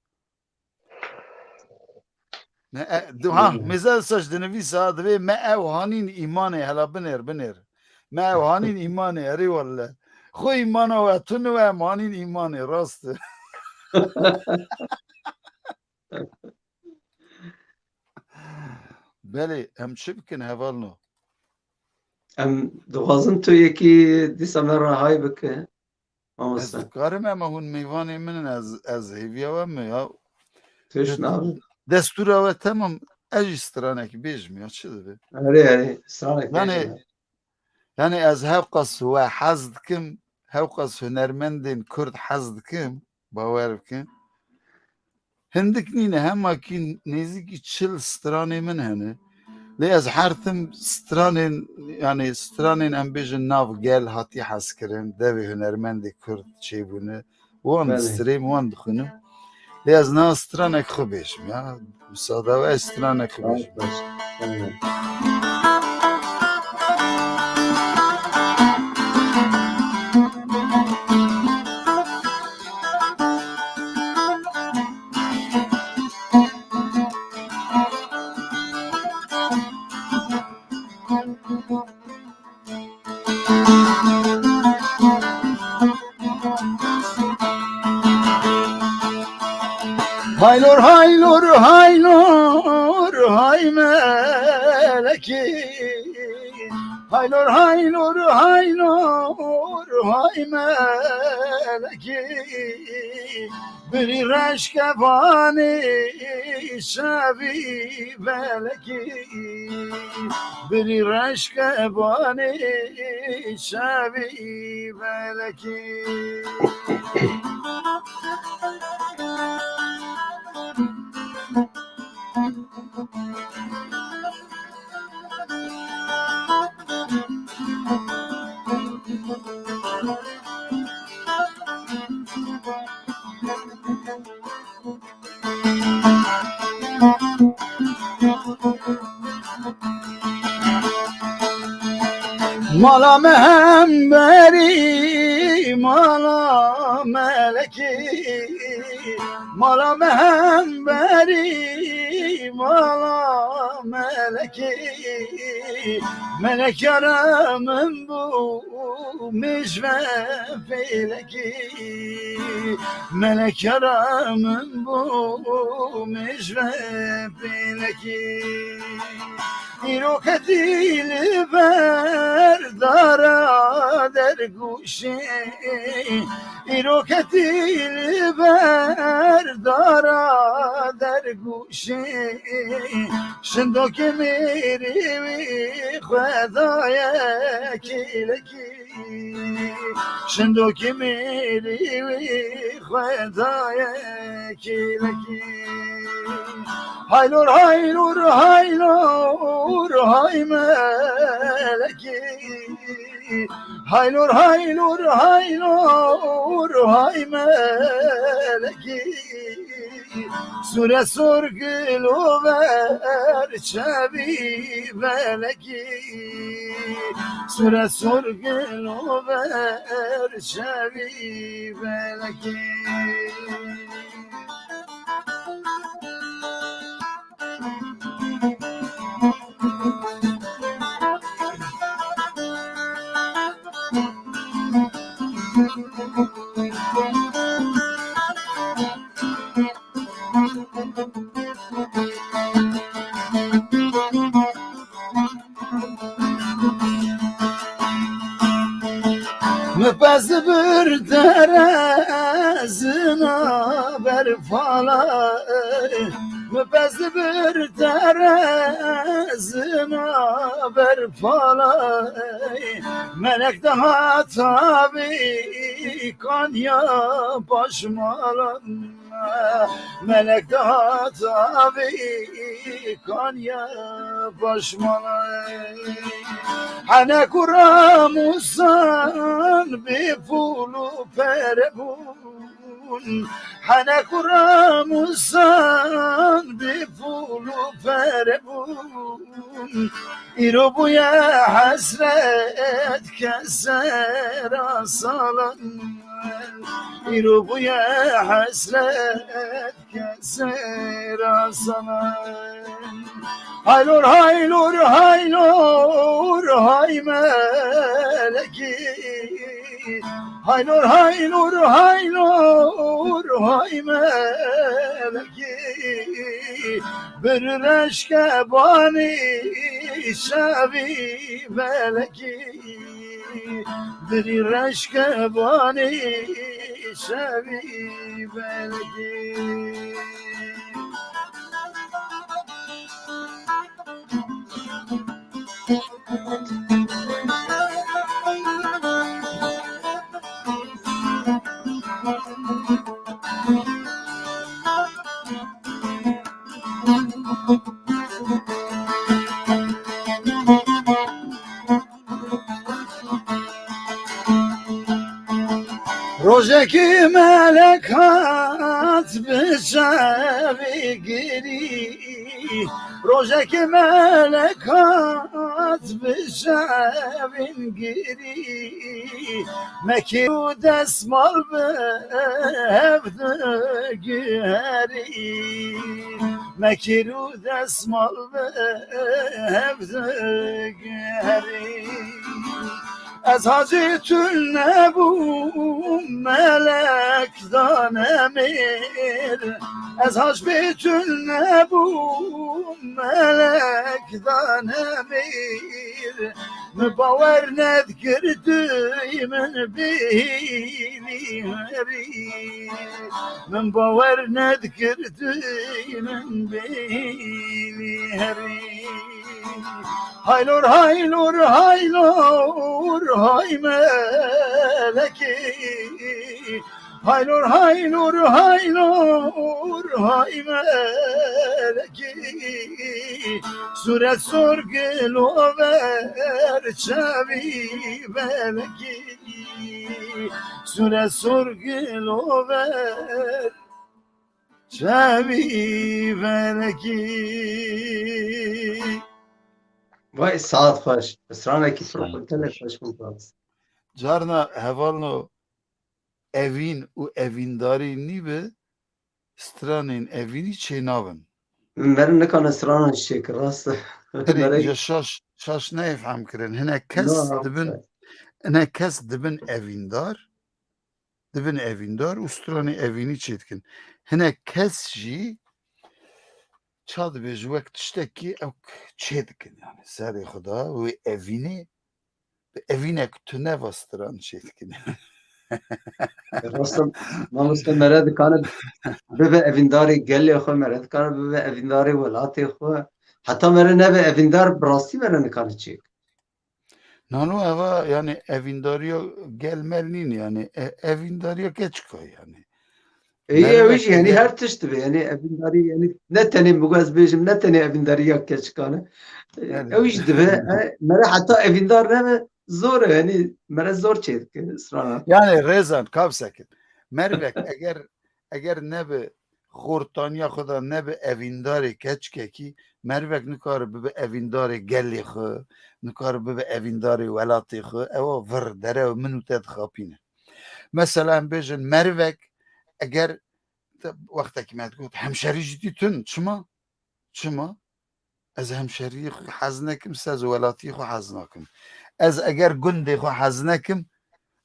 Ne, e, du-, ha, mêze saç dinivîsa, divê me ew hanîn îmanê, hela binêr, binêr. Me ew hanîn îmanê, erê welle. Xwe îmana we tune we, em hanîn îmanê, rast e. Belê, em çi bikin hevalno? Em dixwazin tu yekî dîsa me re hay bike, mamoste. Ez dikarim, ema hûn mêvanê min in, ez, ez hêviya we me ya. Tişt nabe. Destûra we temam, ez jî stranek bêjim ya, çi dibe? Erê, erê, stranek bêjim. Yani, yani ez hewqas we hez dikim, hewqas hunermendên Kurd hez dikim, bawer bikin. Hindik nîne, hema kî nêzîkî çil stranê min hene. Lê ez her tim stranên, yani stranên em bêjin nav gel hatî hezkirin, devê hunermendê Kurd çêbûne. Wan Belê. Distrêm, wan dixwînim. Lê ez niha stranek xwe bêjim ya. Misada we ez stranek xwe bêjim. Baş, baş. Tamam. Haylor, haylor, haylor, hay melekî. Haylor, haylor, haylor, hay melekî. Birî reşke vanê şevî belekî. Birî reşke vanê şevî belekî. Mala me hemberî, mala melekî. Mala me hemberî, mala melekî. Melek yara min bû, mêj ve pêlekî. Melek yara min bû, mêj ve pêlekî. Îro ketî li ber dara dergûşê. Îro ketî li ber dara dergûşê. Şindokê mêrê wî xwe daye kêlekî. Şindokê mêrê wî xwe daye kêlekî. Haylor, haylor, haylor, hay melekî. Haylor, haylor, haylor, hay melekî. Sure sor gilo ver çevî belekî. Sure sor gilo ver çevî belekî. Mi pez bir terezina berfala, mi pez bir terezina berfala, melek daha tabi kanya başmalan. Melek daha tabi kanya başmalan. Hene kuramusan bi pulu pere bûn. Hene kuramusan bi pulu Ferebûn, îro bûye hesret kesera salan. Îro bûye hesret kesera salan. Haylor, haylor, haylor, hay melekî. Haylor, haylor, haylor, hay melekî. Bir reşke bani şevî belekî. Bir reşke bani şevî belekî. Rojekî melek hat bi çavê girî. Rojekî melek hat bi çavên girî. Mekîr û desmal bi hev diguherî. Mekîr û desmal bi hev diguherî. Ez hacî tu nebûm melek danemêr. Ez hac bê tu nebûm melek danemêr. Min bawer nedikir tu yî min bêhîlî herî. Min bawer nedikir tu yî min bêhîlî herî. Haylor, haylor, haylor, hay melekî. Haylor, haylor, haylor, hay melekî. Sûret sor gilover çavî belekî. Sûret sor gilover çavî belekî. Vay, saet xweş. Stranekî Saet pir xweş. Gelek xweş bû. Carna hevalno evîn û evîndarî nîbe, stranên evînî çênabin. Min nikane stranan çêkir, rast e. Erê, Merek- ja şaş, şaş neyê fehm kirin. Hinek kes Na, dibin, rast e. Hinek kes dibin evîndar, dibin evîndar û stranê evînî çêdikin. Hinek kes jî ça dibêje wek tiştekî ew çêdikin, yani serê xwe da wê evînê bi evînek tune ve stran çêdikin. Rast e, mamoste, mere dikane bibe evîndarê gelê xwe, mere dikane bibe evîndarê welatê xwe. Heta mere nebe evîndar, bi rastî mere nikane çêk. Nano eva, yani evîndariya gel mel nîn, yani e-, evîndariya keçika yani. Ê, ew jî, yani her tişt dibe, yani evîndarî, yani ne tenê, min got ez bêjim, ne tenê evîndariya keçikan e. Yani. Ew jî dibe, e, mere heta evîndar nebe, zor e, yani mere zor çêdike, strana. Yani Rêzan, kavsekin. Mervek, eger, eger nebe xortaniya xwe de nebe evîndarê keçikekî, mervek nikare bibe evîndarê gelê xwe, nikare bibe evîndarê welatê xwe, ewa vir, derew min û te dixapîne. Mesela em bêjin merivek, eger te wextekî me digot, hemşerî jî dîtin, çima? Çima? Ez hemşeriyê xwe hez nekim, se ez welatiyê xwe hez nakim. Ez eger gundê xwe hez nekim,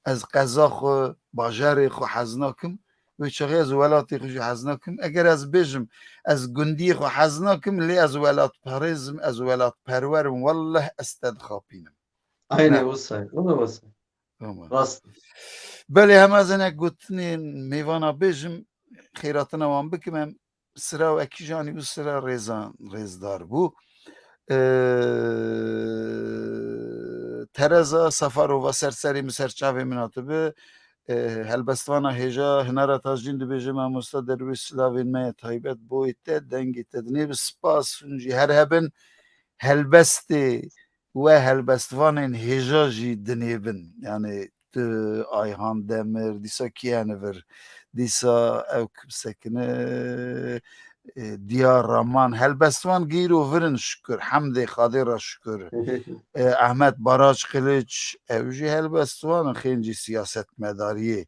ez qeza xwe, bajarê xwe hez nakim, wê çaxê ez welatê xwe jî hez nakim. Eger ez bêjim, ez gundiyê xwe hez nakim, lê ez welatperêz im, ez welatperwer im, welleh ez te dixapînim. Aynen, ne? Wisa ye, wisa ye. Tamam. Rast. Belê, hema ez hinek gotinên mêvana bêjim, xêratina wan bikim, em sira wekî janî û sira Rêzan, Rêzdar bû. Ee, Tereza Safarova ser serê min, ser çavê min hatibi. Ee, helbestvana hêja Hinara Tajîn dibêje, mamosta Derwêş, silavên me ye taybet bo te, dengê te dinê bi spas, hûn jî her hebin. Helbestê we helbestvanên hêja jî dinêbin. Yani tu, Ayhan Demir, dîsa kî hene vir? Dîsa ew kim sekine, e, Diyar Rahman, helbestvan gîro virin şükür, hemdê Xadê ra şükür. E, Ahmet Baraç Kılıç, ew jî helbestvan in, xêncî siyasetmedariyê.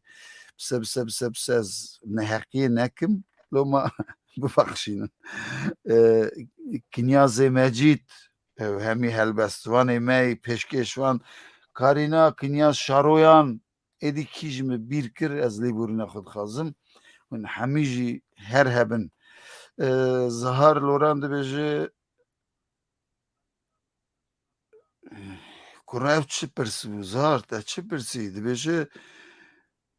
Bise, bise, bise, bise, ez neheqiyê nekim, loma bibexşînin. E, Kinyazê Mecîd, ew hemî helbestvanê me yî, pêşkêşvan Karîna, Kinyaz Şaroyan, êdî kî ji min bîr kir, ez lêborîna xwe dixwazim. Hûn hemî jî her hebin. E, Zahar Loran dibêje, Kura ev çi pirs bû, Zahar, te çi pirsî? Dibêje,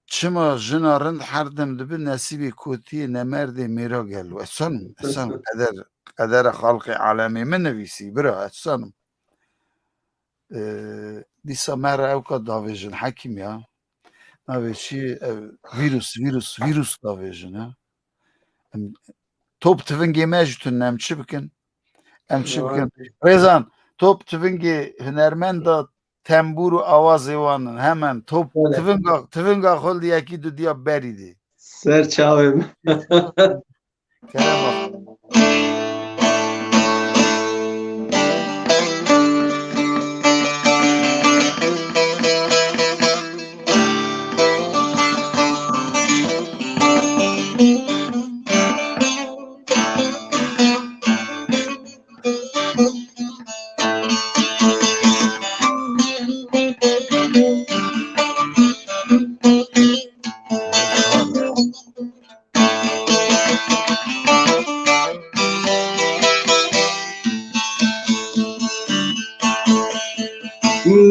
çima jina rind her dem dibe nesîbê kotiyê nemerdê mêra gelo? Ez zanim, ez zanim, qeder, qedera xalqê alemê min nivîsî, bira, ez zanim. E, dîsa me re ewka davêjin, Hekîm ya. Navê çi? Ev, vîrus, vîrus, vîrus davêjin, ha. Em, top tivingê me jî tune, em çi bikin? Em çi bikin? Rêzan, top tivingê hunermenda tembûr û awazê wan in. Hemen top tivinga, tivinga xwe li yekî du diya berî dê. Ser çavê min. Kerema xwe.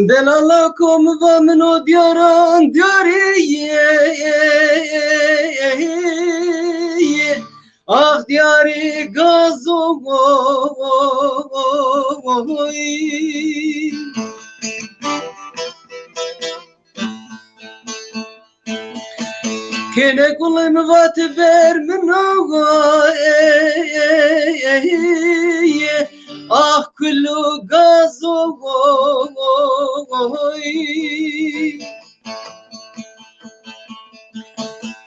Delala kom va min o diyaran diyarî ye. Ah diyarî gazo. Kêne gulê min va ti ber min o, ey, ey, ey, ey, ah kul û gazo.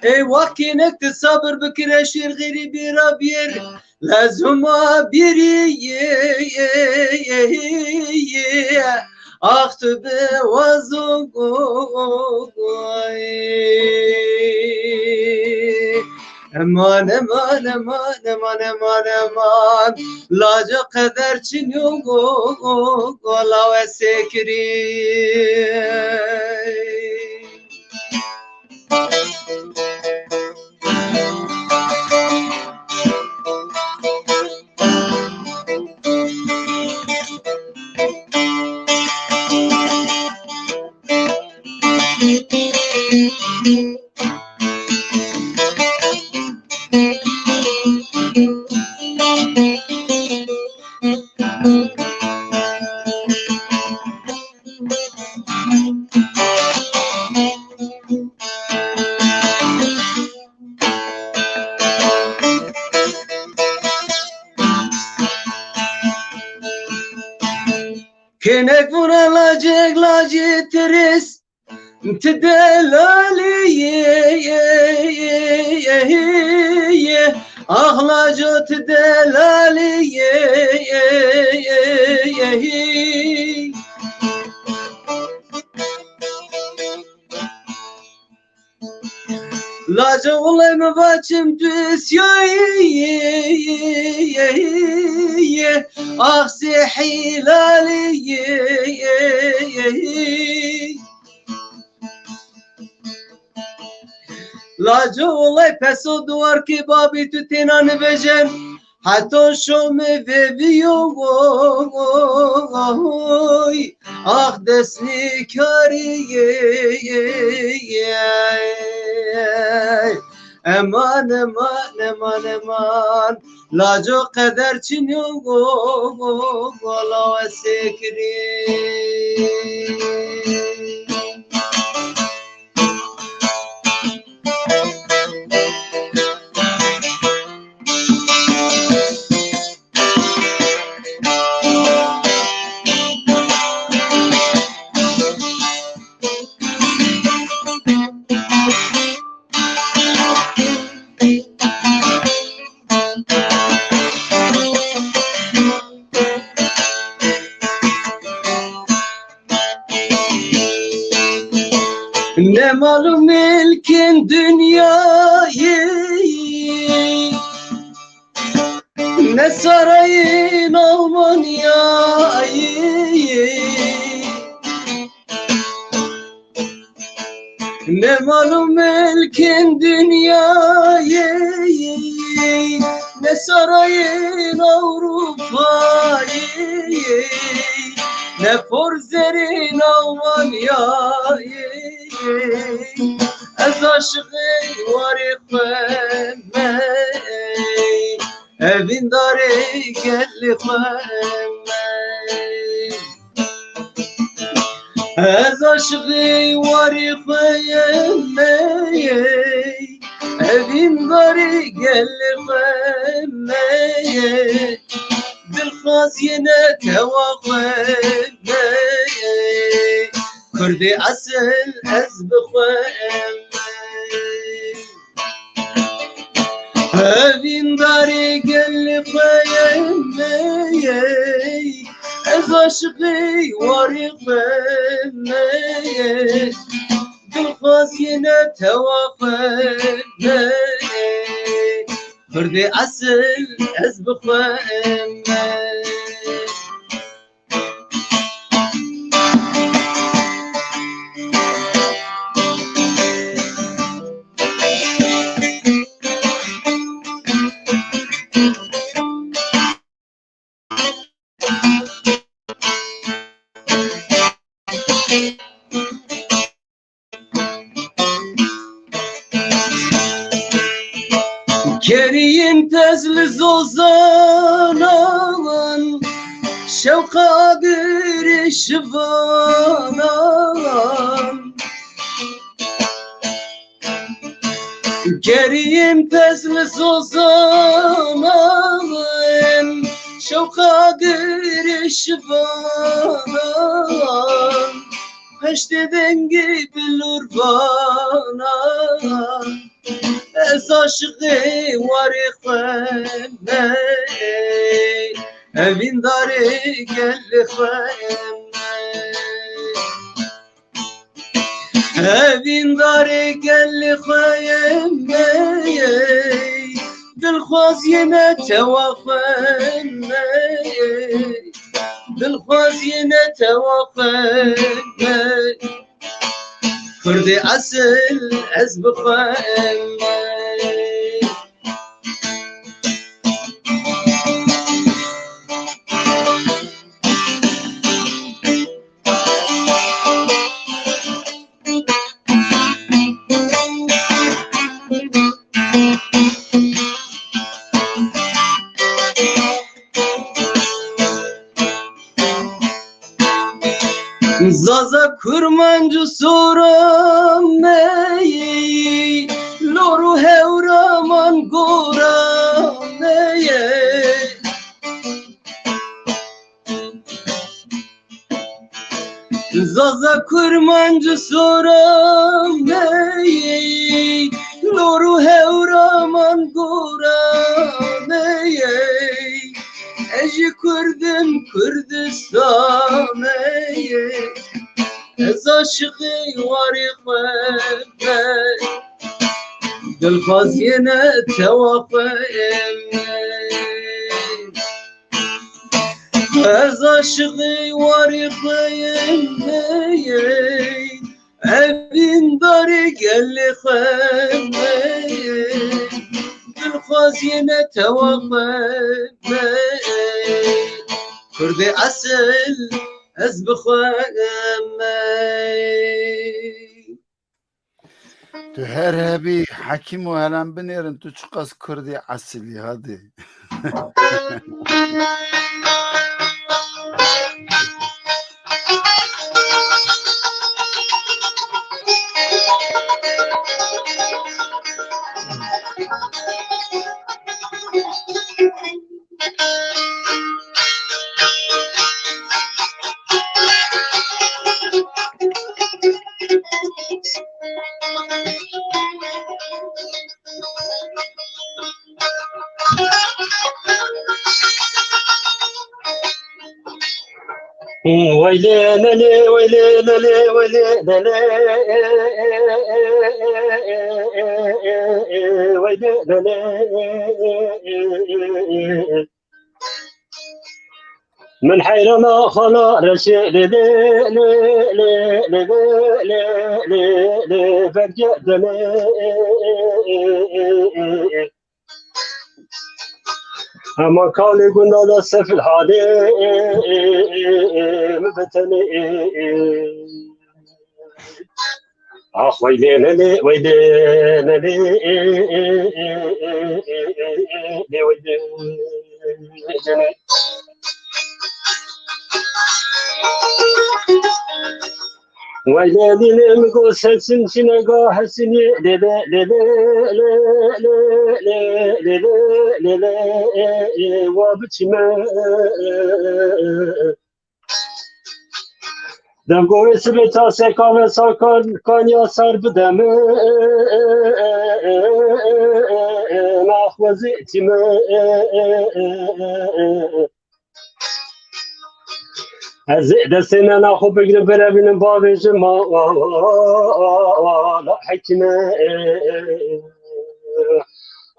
Ey, wextê nek tu sabir bikire, şêr xêrî bêra bêr, lezuma bêrî ye, ax tu bi wazo goy. Eman, eman, eman, eman, eman, eman, laca qeder çinyo go, go, go, lawe sekirî. Kênek vûne lacek lacê tirês, ti delalî ye, ye, ye, ye, ye, ax laco ti delalî ye, ye, ye, ye, ye. Laco wile min va çim tu siyayî ye, ye, ye, ye, ax sê hîlalî ye, ye, ye, ye. Laco wile peso duwar kebabî tu têna nivêjen. Heto şomê vêviyo, ax destnîkarî ye. Eman, eman, eman, eman, laco qeder çinyo, lawe sekirî. Mal û milkên dinyayê, ne sarayên Almanyayê, ne mal û milkên dinyayê, ne sarayên Ewropayê, ne porzerên Almanyayê. Ez aşiqê warê xwe me, evîndarê gelê xwe me. Ez aşiqê warê xwe me, evîndarê gelê xwe me. Dilxwaziyê netewa xwe me. Kurdê esil ez bi xwe me. Evîndarê gelê xwe me. Ez aşiqê warê xwe me. Dilxwaziyê netewa xwe me. Kurdê esil ez bi xwe me. Keriyên tez li zozanan, şewqa agirê şivanan. Keriyên tez li zozanan, şewqa agirê şivanan. Heştê dengê bilûrvanan. Ez aşiqê warê xwe me, evîndarê gelê xwe me. Evîndarê gelê xwe me, dilxwaziyê netewa xwe me. Dilxwaziyê netewa xwe me. Kurdê esil ez bi xwe me. Zaza kurmanc û sora me yê, lor û hewraman gora me yê. Zaza kurmanc û sora me yê, lor û hewraman gora me yê. Ez jî kurd im, Kurdistane yê. Ez aşiqê warê xwe me, dilxwaziyê netewa xwe me. Ez aşiqê warê xwe me, evîndarê gelê xwe me, dilxwaziyê netewa xwe me. Kurdê esil ez bi xwe me. Tu her hebî Hekîm û Helen binêrin, tu çiqas Kurdê esilî, hadi. Weylê nelê, weylê nelê, weylê nelê, weylê nelê. Min heyrana xala reşê lê lê lê lê lê lê lê lê lê lê berge delê. Hema kalê gunda da sefil halê mi betenê. Ah, weylê nelê, weylê nelê, lê weylê nelê. Weylê dilê min got sesin çinega hesinê, lê lê lê lê lê lê lê lê lê lê lê lê lê, wa biçime. Dem gorê sibê taseka ve sakan kanya ser bideme. Naxwezê tîme. Ez ê destê nena xwe bigrim, birevînim, bavêjim, ma, ma, ma, la hekîme.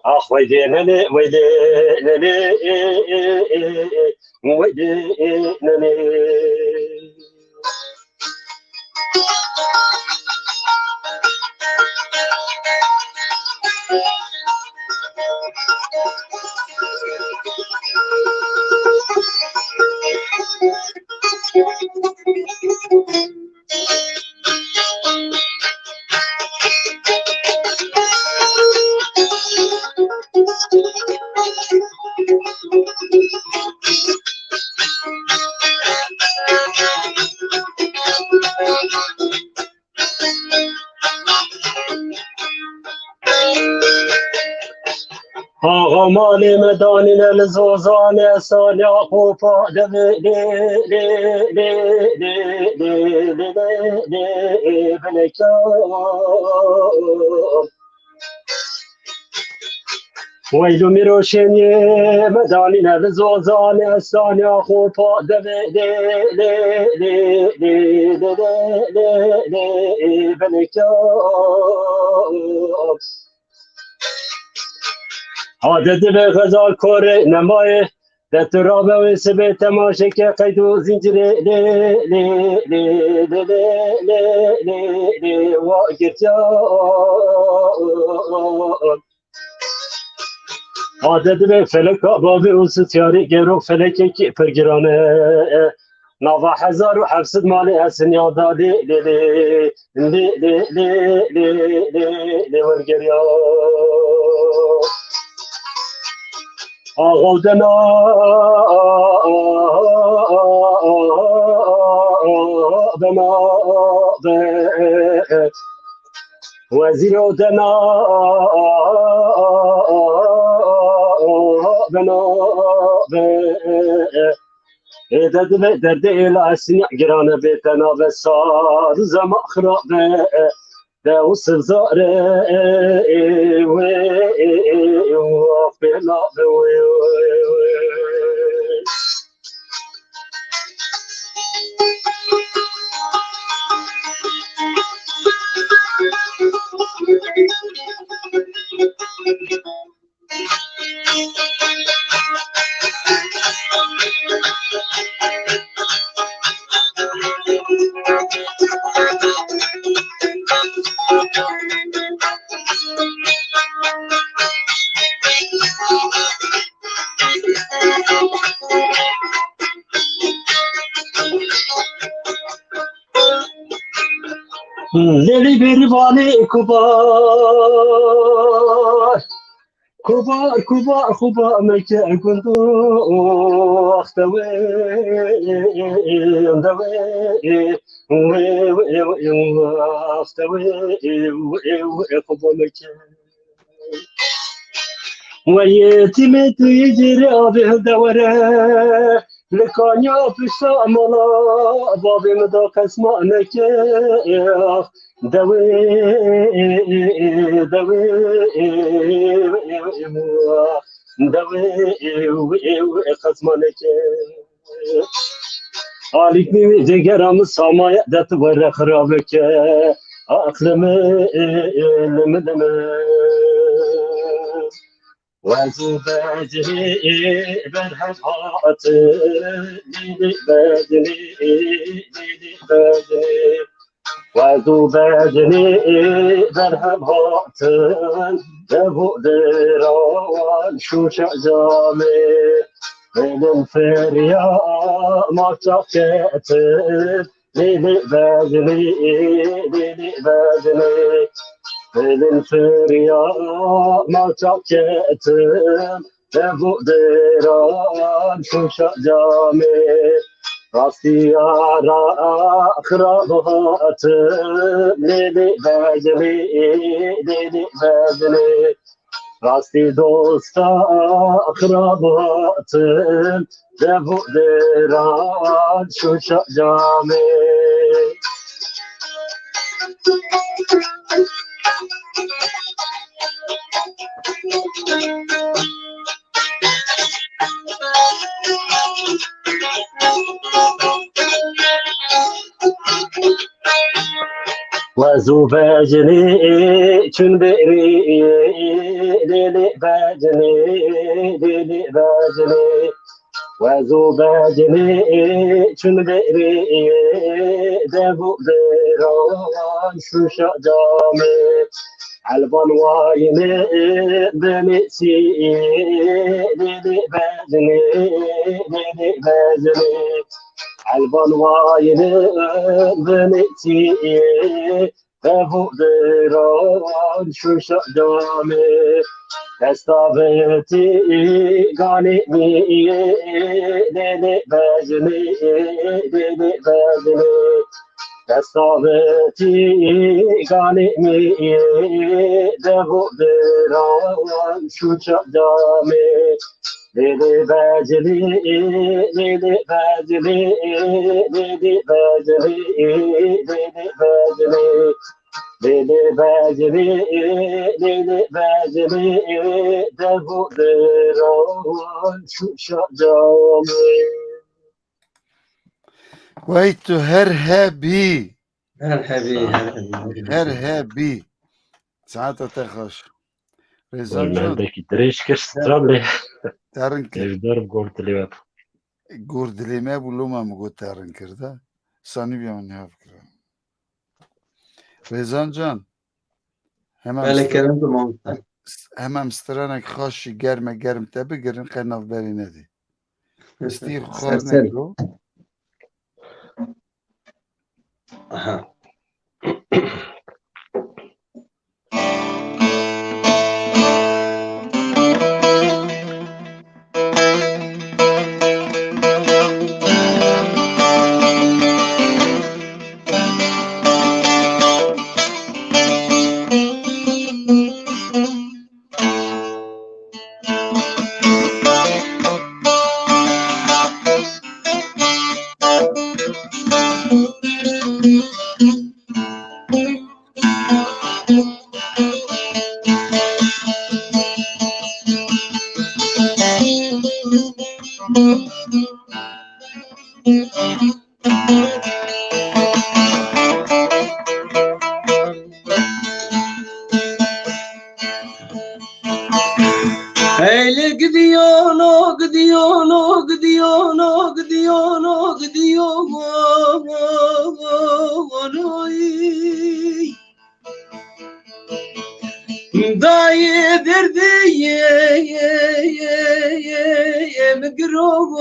Ax, weydê nenê, weydê nenê, weydê nenê. Axa malê me danîne li zozanê, saliya xopa devê lê lê lê lê lê lê lê lê lê lê beleka. Weylo mîroşêniyê me danîne li zozanê, saliya xopa devê lê lê lê lê lê lê lê lê lê beleka. Hade dibe xezal korê nemaye, de tu rabe wê sibê temaşeke qeyd û zincirê lê lê lê lê lê lê lê lê lê wa girtiya. Hade dibe feleka bavê û sityarê gero felekekî pir giran e. Nava hezar û heft sed malê hesin ya da lê lê lê lê lê lê lê lê lê wergeriya. Axa dena bena be wezîro dena bena be. Ê de dibe derdê êla esînya girane bê tena ve sar û zema xirabe. De û sivzare wê wê wê bela be wê wê. Lêlî bêrîvanê kubar. Kubar, kubar, kubar meke gundo, ax dewê, dewê, wê, wê, wê, ax dewê, wê, wê, kubar meke. Wê yetîmê tu yê cêrê avê hilde were, li kanya pişta mala bavê min da qesma neke, ax. Dewê, dewê, dewê, qezmaneke. Alîkî cigera min samaya de tu were xirabike. Aqlimi limilimi. Wez û bejnê berhem hatin, lîlî bejnê, lîlî bejnê. Wez û bejnê berhem hatin, dev û diran şûşa camê. Dilin firiya maça ketin, lîlî bejnê, lîlî bejnê. Dilin firiya maça ketin, dev û diran şûşa camê. Rastiya ra xirab hatim, lîlî bejnê, lîlî bejnê. Rastî dosta xirab hatim, dev û diran şûşa camê. Wez û bejnê çün berî, lîlî bejnê, lîlî bejnê. Wez û bejnê çün berî, dev û diran şûşa camê. Elvan wayne binê çî, lîlî bejnê, lîlî bejnê. Elvan wayne binê çî, dev û diran şûşa camê. Desta bi tî ganê mî, lîlî bejnê, lîlî bejnê. Desta bi tî ganê mî, dev û diran şûşa camê. Lîlî bejnê, lîlî bejnê, lîlî bejnê, lîlî bejnê. Lîlî bejnê, lîlî bejnê, dev û diran şûşa camê. Wey tu her hebî. Her hebî, her hebî. Her hebî. Saeta te xweş. Rêzan Oy, can. Mendekî dirêj kir, stran lê. Terin kir. Hêvîdarim gor dilê we bû. Gor dilê me bû, loma min got terin kir de. Sanî biya min niha bikira. Rêzan can. Hemen Belê, stra-, kerem tu mamoste. Hemen stranek xaş jî germe germ te bigirin, qe navberê nedê. Stî xwar Ser ser. Nekiro. Aha. Heyle gidiyono, gidiyono, gidiyono, gidiyono, gidiyono. Dayê derdê ye, ye, ye, ye, ye, mi gironoy.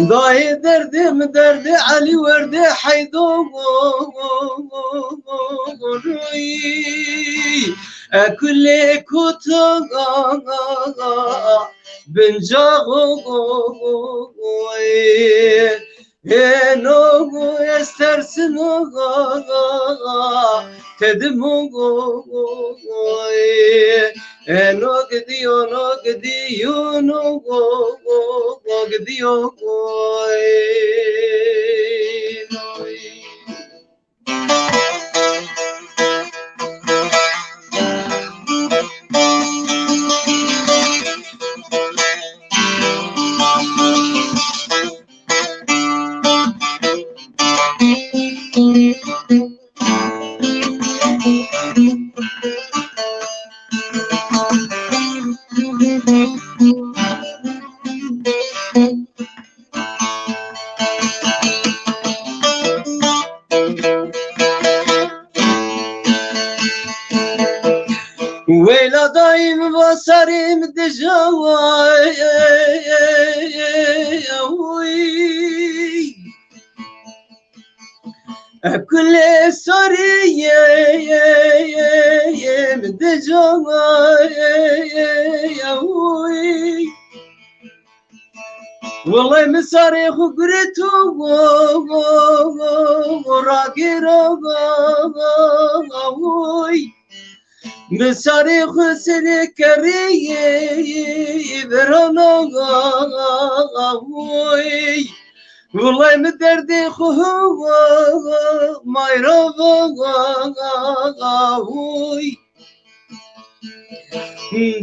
Dayê derdê mi derdê Elî werdê heydonoy. E kulê kota bincaxoy. Eno ez tersim o, tedim o. Eno gidiyono, gidiyono, gidiyono. Leyla dayim va serê min dija. Kulê sarê ye, ye, ye, ye, min dija. Wellay min sarê xwe girto, ragêra. Min sarê xwe serê kerê ye, verana. Wellay min derdê xwe mayra.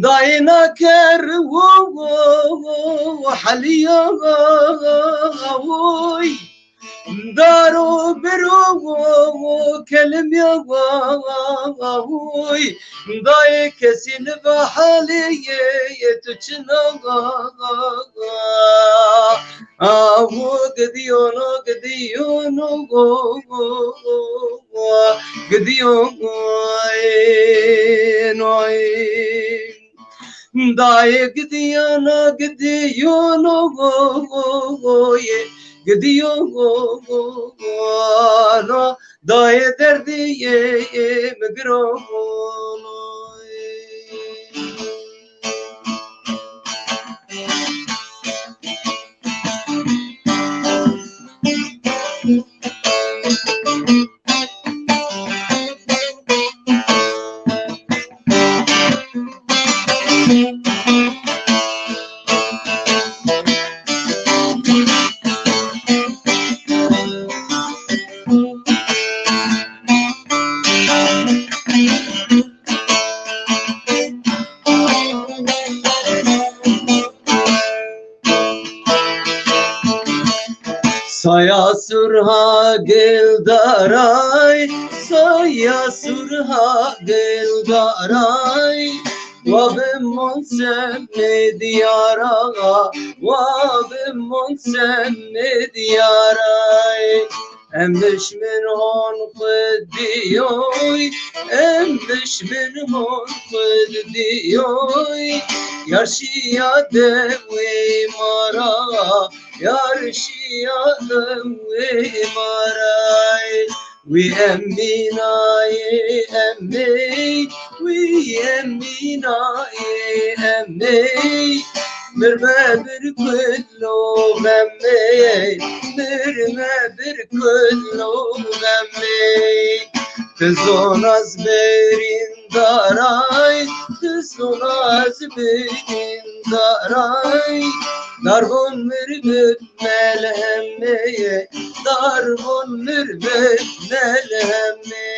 Dayê naker heliya. Daro biro kelimiya. Dayê kesî li va halê ye tu çina. Avu gidiyono gidiyono. Gidiyono. Dayê gidiyana gidiyana. Dayê derdiyê min girana. Saya surha gildaray, saya surha gildaray. Wa bi mon semê diyara, wa bi mon semê diyaray. Em bişmin hon xwe diyoy, em bişmin hon xwe diyoy. Yarşiya dewê mara, yarşiya dewê mara. Wî emînayê emê, wî emînayê emê. Mirve bir kullo vemê, mirve bir kullo vemê. Tizon az berîndaray, tizon az berîndaray. Darbon mirve melhemê, darbon mirve melhemê.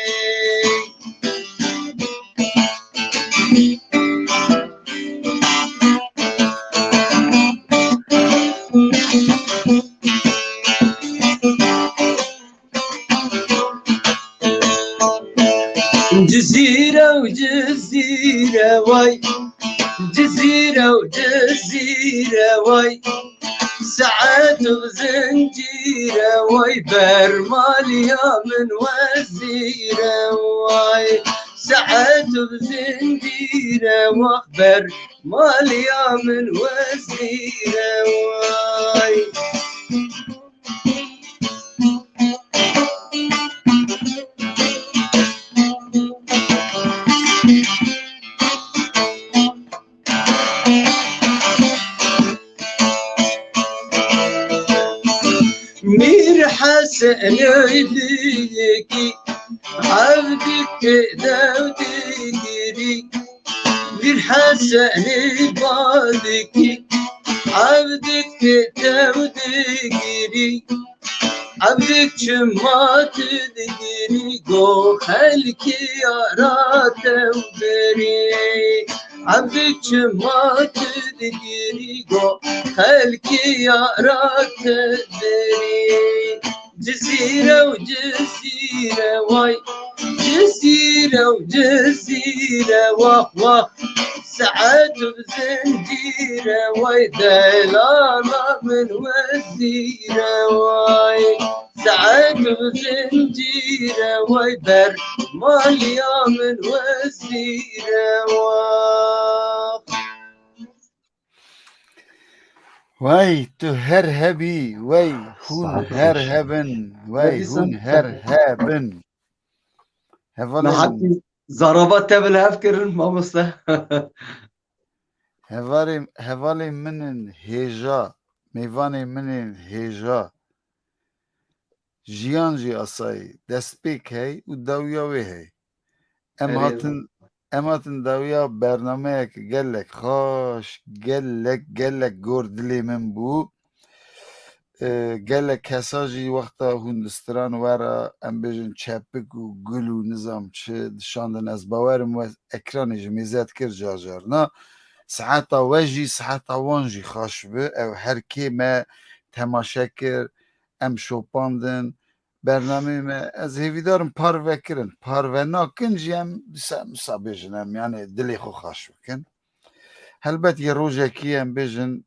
Cizîre û Cizîre way, Cizîre û Cizîre way. Saet û zincîre way, bermaliya min wezîre way. Saet û zincîre wax, bermaliya min wezîre way. Mîr Hesenê diyekî, evdikê dew digirî. Mîr Hesenê badikî, evdikê dew digirî. Evdik çima tu digirî, go xelkî ara tew berî. Evdik çima tu digirî, go xelkî ara tew berî. Cizîre û Cizîre way, Cizîre û Cizîre wax wax. سعد بزنجيرة وي دلالة من وزيرة وي سعد بزنجيرة وي بر ماليا من وزيرة وي. Wey tu her hebî, wey hûn her hebin, wey hûn her hebin. Hevalên Zarava te bi li hev kirin mamoste. Hevalê, hevalê min in hêja, mêvanê min in hêja. Jiyan jî asayî, destpêk hey û dawiya wê hey. Em hatin, em hatin dawiya bernameyek gelek xaş, gelek, gelek gor dilê min bû. E, gelek kesa jî wexta hûn li stran were, em bêjin çepik û gul û nizam çi dişandin. Ez bawerim we ekranê jî mêze dikir car car. Na, siheta we jî, siheta wan jî xaş bi. Ew her kê me temaşe kir, em şopandin. Bernameyê me, ez hêvîdarim parve kirin. Parve nakin jî em dîsa, dîsa bêjin em, yani dilê xwe xaş bikin. Helbet yê rojekî em bêjin,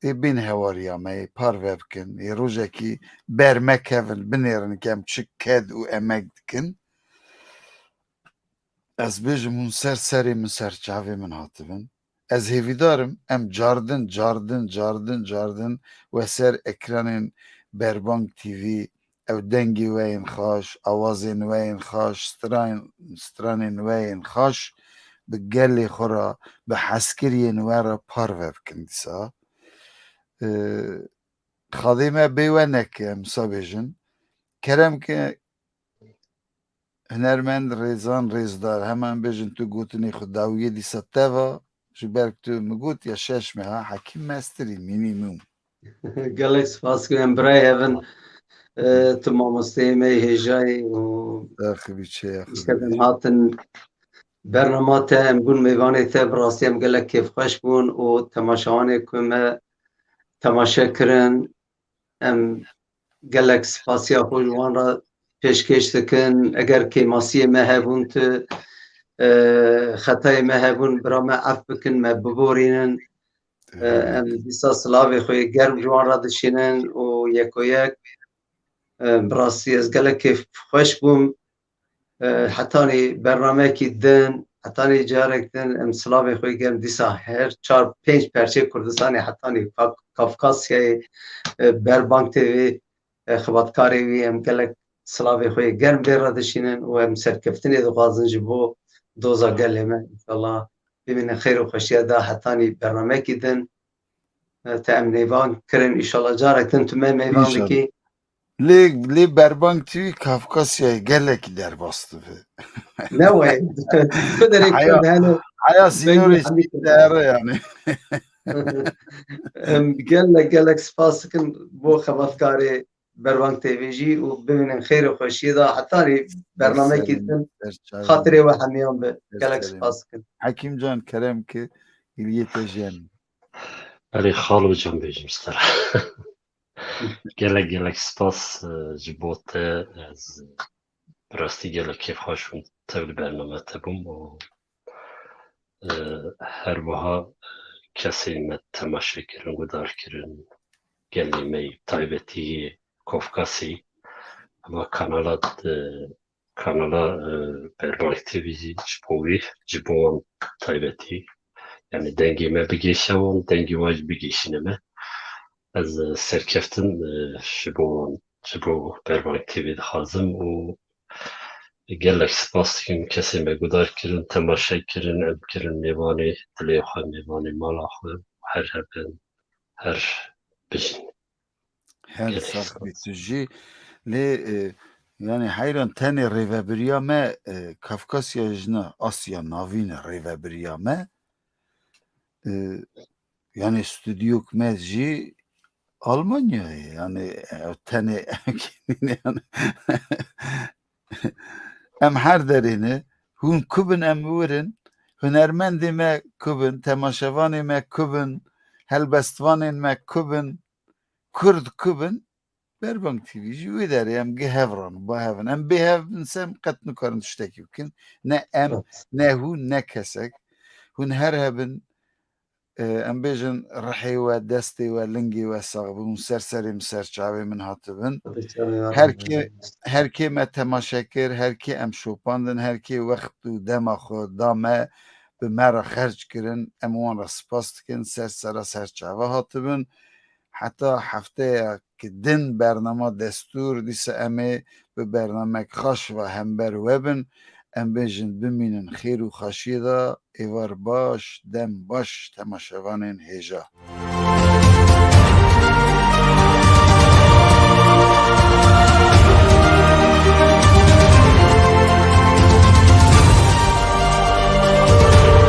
ê bên hewariya me, ê parve bikin, ê rojekî ber me kevin, binêrin ke em çi ked û emek dikin. Ez bêjim hûn ser serê min, ser çavê min hatibin. Ez hêvîdar im em cardin, cardin, cardin, cardin we ser ekranên Berbang T V, ew dengê we yên xaş, awazên we yên xaş, stran-, stranên we yên xaş bi gelê xwe re, bi hezkiriyên we re parve bikin dîsa. E, Xadê me bê we neke, em wisa bêjin. Kerem ke hunermend, rêzan, rêzdar, heman bêjin tu gotinê xwe dawiyê dîsa teva, ji ber tu min got ya şeş meha hekîm mestirî, minîmum. Gelek spas kirim birayê hevin, e, tu mamosteyê me yê hêjayî û Yaxibî çê, yaxibî. Îşte em hatin bernama te, em bûn mêvanê te, bi rastî em gelek kêfxweş bûn û temaşevanê ku me temaşe kirin, em gelek spasiya xwe ji wan re pêşkêş dikin. Eger kêmasiyê me hebûn, tu, e, xetayê me hebûn, bira me ef bikin, me biborînin. E, em dîsa silavê xwe yê germ ji wan re dişînin û yekoyek, e, bi rastî ez gelek kêfxweş bûm. E, hetanî bernameyekî din, hetanî carek din em silavê xwe germ dîsa her çar pênc perçê Kurdistanê hetanî Kaf-, Kafkasyayê, e, Berbang T V, e, xebatkarê wî em gelek silavê xwe yê germ bê re dişînin û em serkeftinê dixwazin ji bo doza gelê me. Înşallah bimînin xeyr û xweşiya da hetanî bernameyekî din. E, te em mêvan kirin, înşallah carek din tu me mêvan bikî. Lê, lê Berbang T V Kafkasyayê gelekî derbas dibe. Ne we? Kuderê Kurd hene. Heya sînorê sî dere yani. Em gelek gelek spas dikin bo xebatkarê Berbang T V jî û bimînin xêr û xweşiyê de hetanî bernameyekî din xatirê we hemiyan be. Gelek spas dikin. Hekîm can kerem ki iliyê te jî em. Erê xalo can bêjim ji te re. Gelek gelek spas, e, ji bo te. Ez bi rastî gelek kêfxweş bûm tev li bername te bûm û, e, her wiha kesên me temaşe kirin, guhdar kirin, gelê me yê taybetî yê Kofkasî, eva kanala, e, kanala, e, Berbang T V jî ji bo wî, ji bo wan taybetî. Yani dengê me bigêşe wan, dengê wan jî bigêşîne me. Ez, e, serkeftin, e, ji bo wan, ji bo Berbang T V dixwazim û gelek spas dikim kesê me guhdar kirin, temaşe kirin, em kirin mêvanê dilê xwe, mêvanê mala xwe, her hebin, her bijîn. Her sax bî tu jî. Lê, e, yani heyran tenê rêvebiriya me, e, Kafkasya jina Asya Navîn e rêvebiriya me. E, yani stüdyok me jî Almanyayê, yani, e, tenê yani, em her derê ne, hûn ku bin em wirin, hunermendê me ku bin, temaşevanê me ku bin, helbestvanên me ku bin, Kurd ku bin, Berbang T V jî wê derê em gi hev ran, ba hev in. Em bê hev bin sem qet nikarin tiştekî bikin. Ne em, ne hûn, ne kesek. Hûn her hebin, e, em bêjin rihê we, destê we, lingê we sax bin. Hûn ser serê min, ser çavê min hatibin. Her kê, her kê me temaşe kir, her kê em şopandin, her kê wext û dema xwe da me, bi me re xerc kirin, em wan re spas dikin, ser sera ser çava hatibin. Heta hefteya ki din bernama destûr, dîsa em ê bi bernamek xaş ve hember we bin. Em bêjin bimînin xêr û xaşiyê de, êvar baş, dem baş, temaşevanên hêja.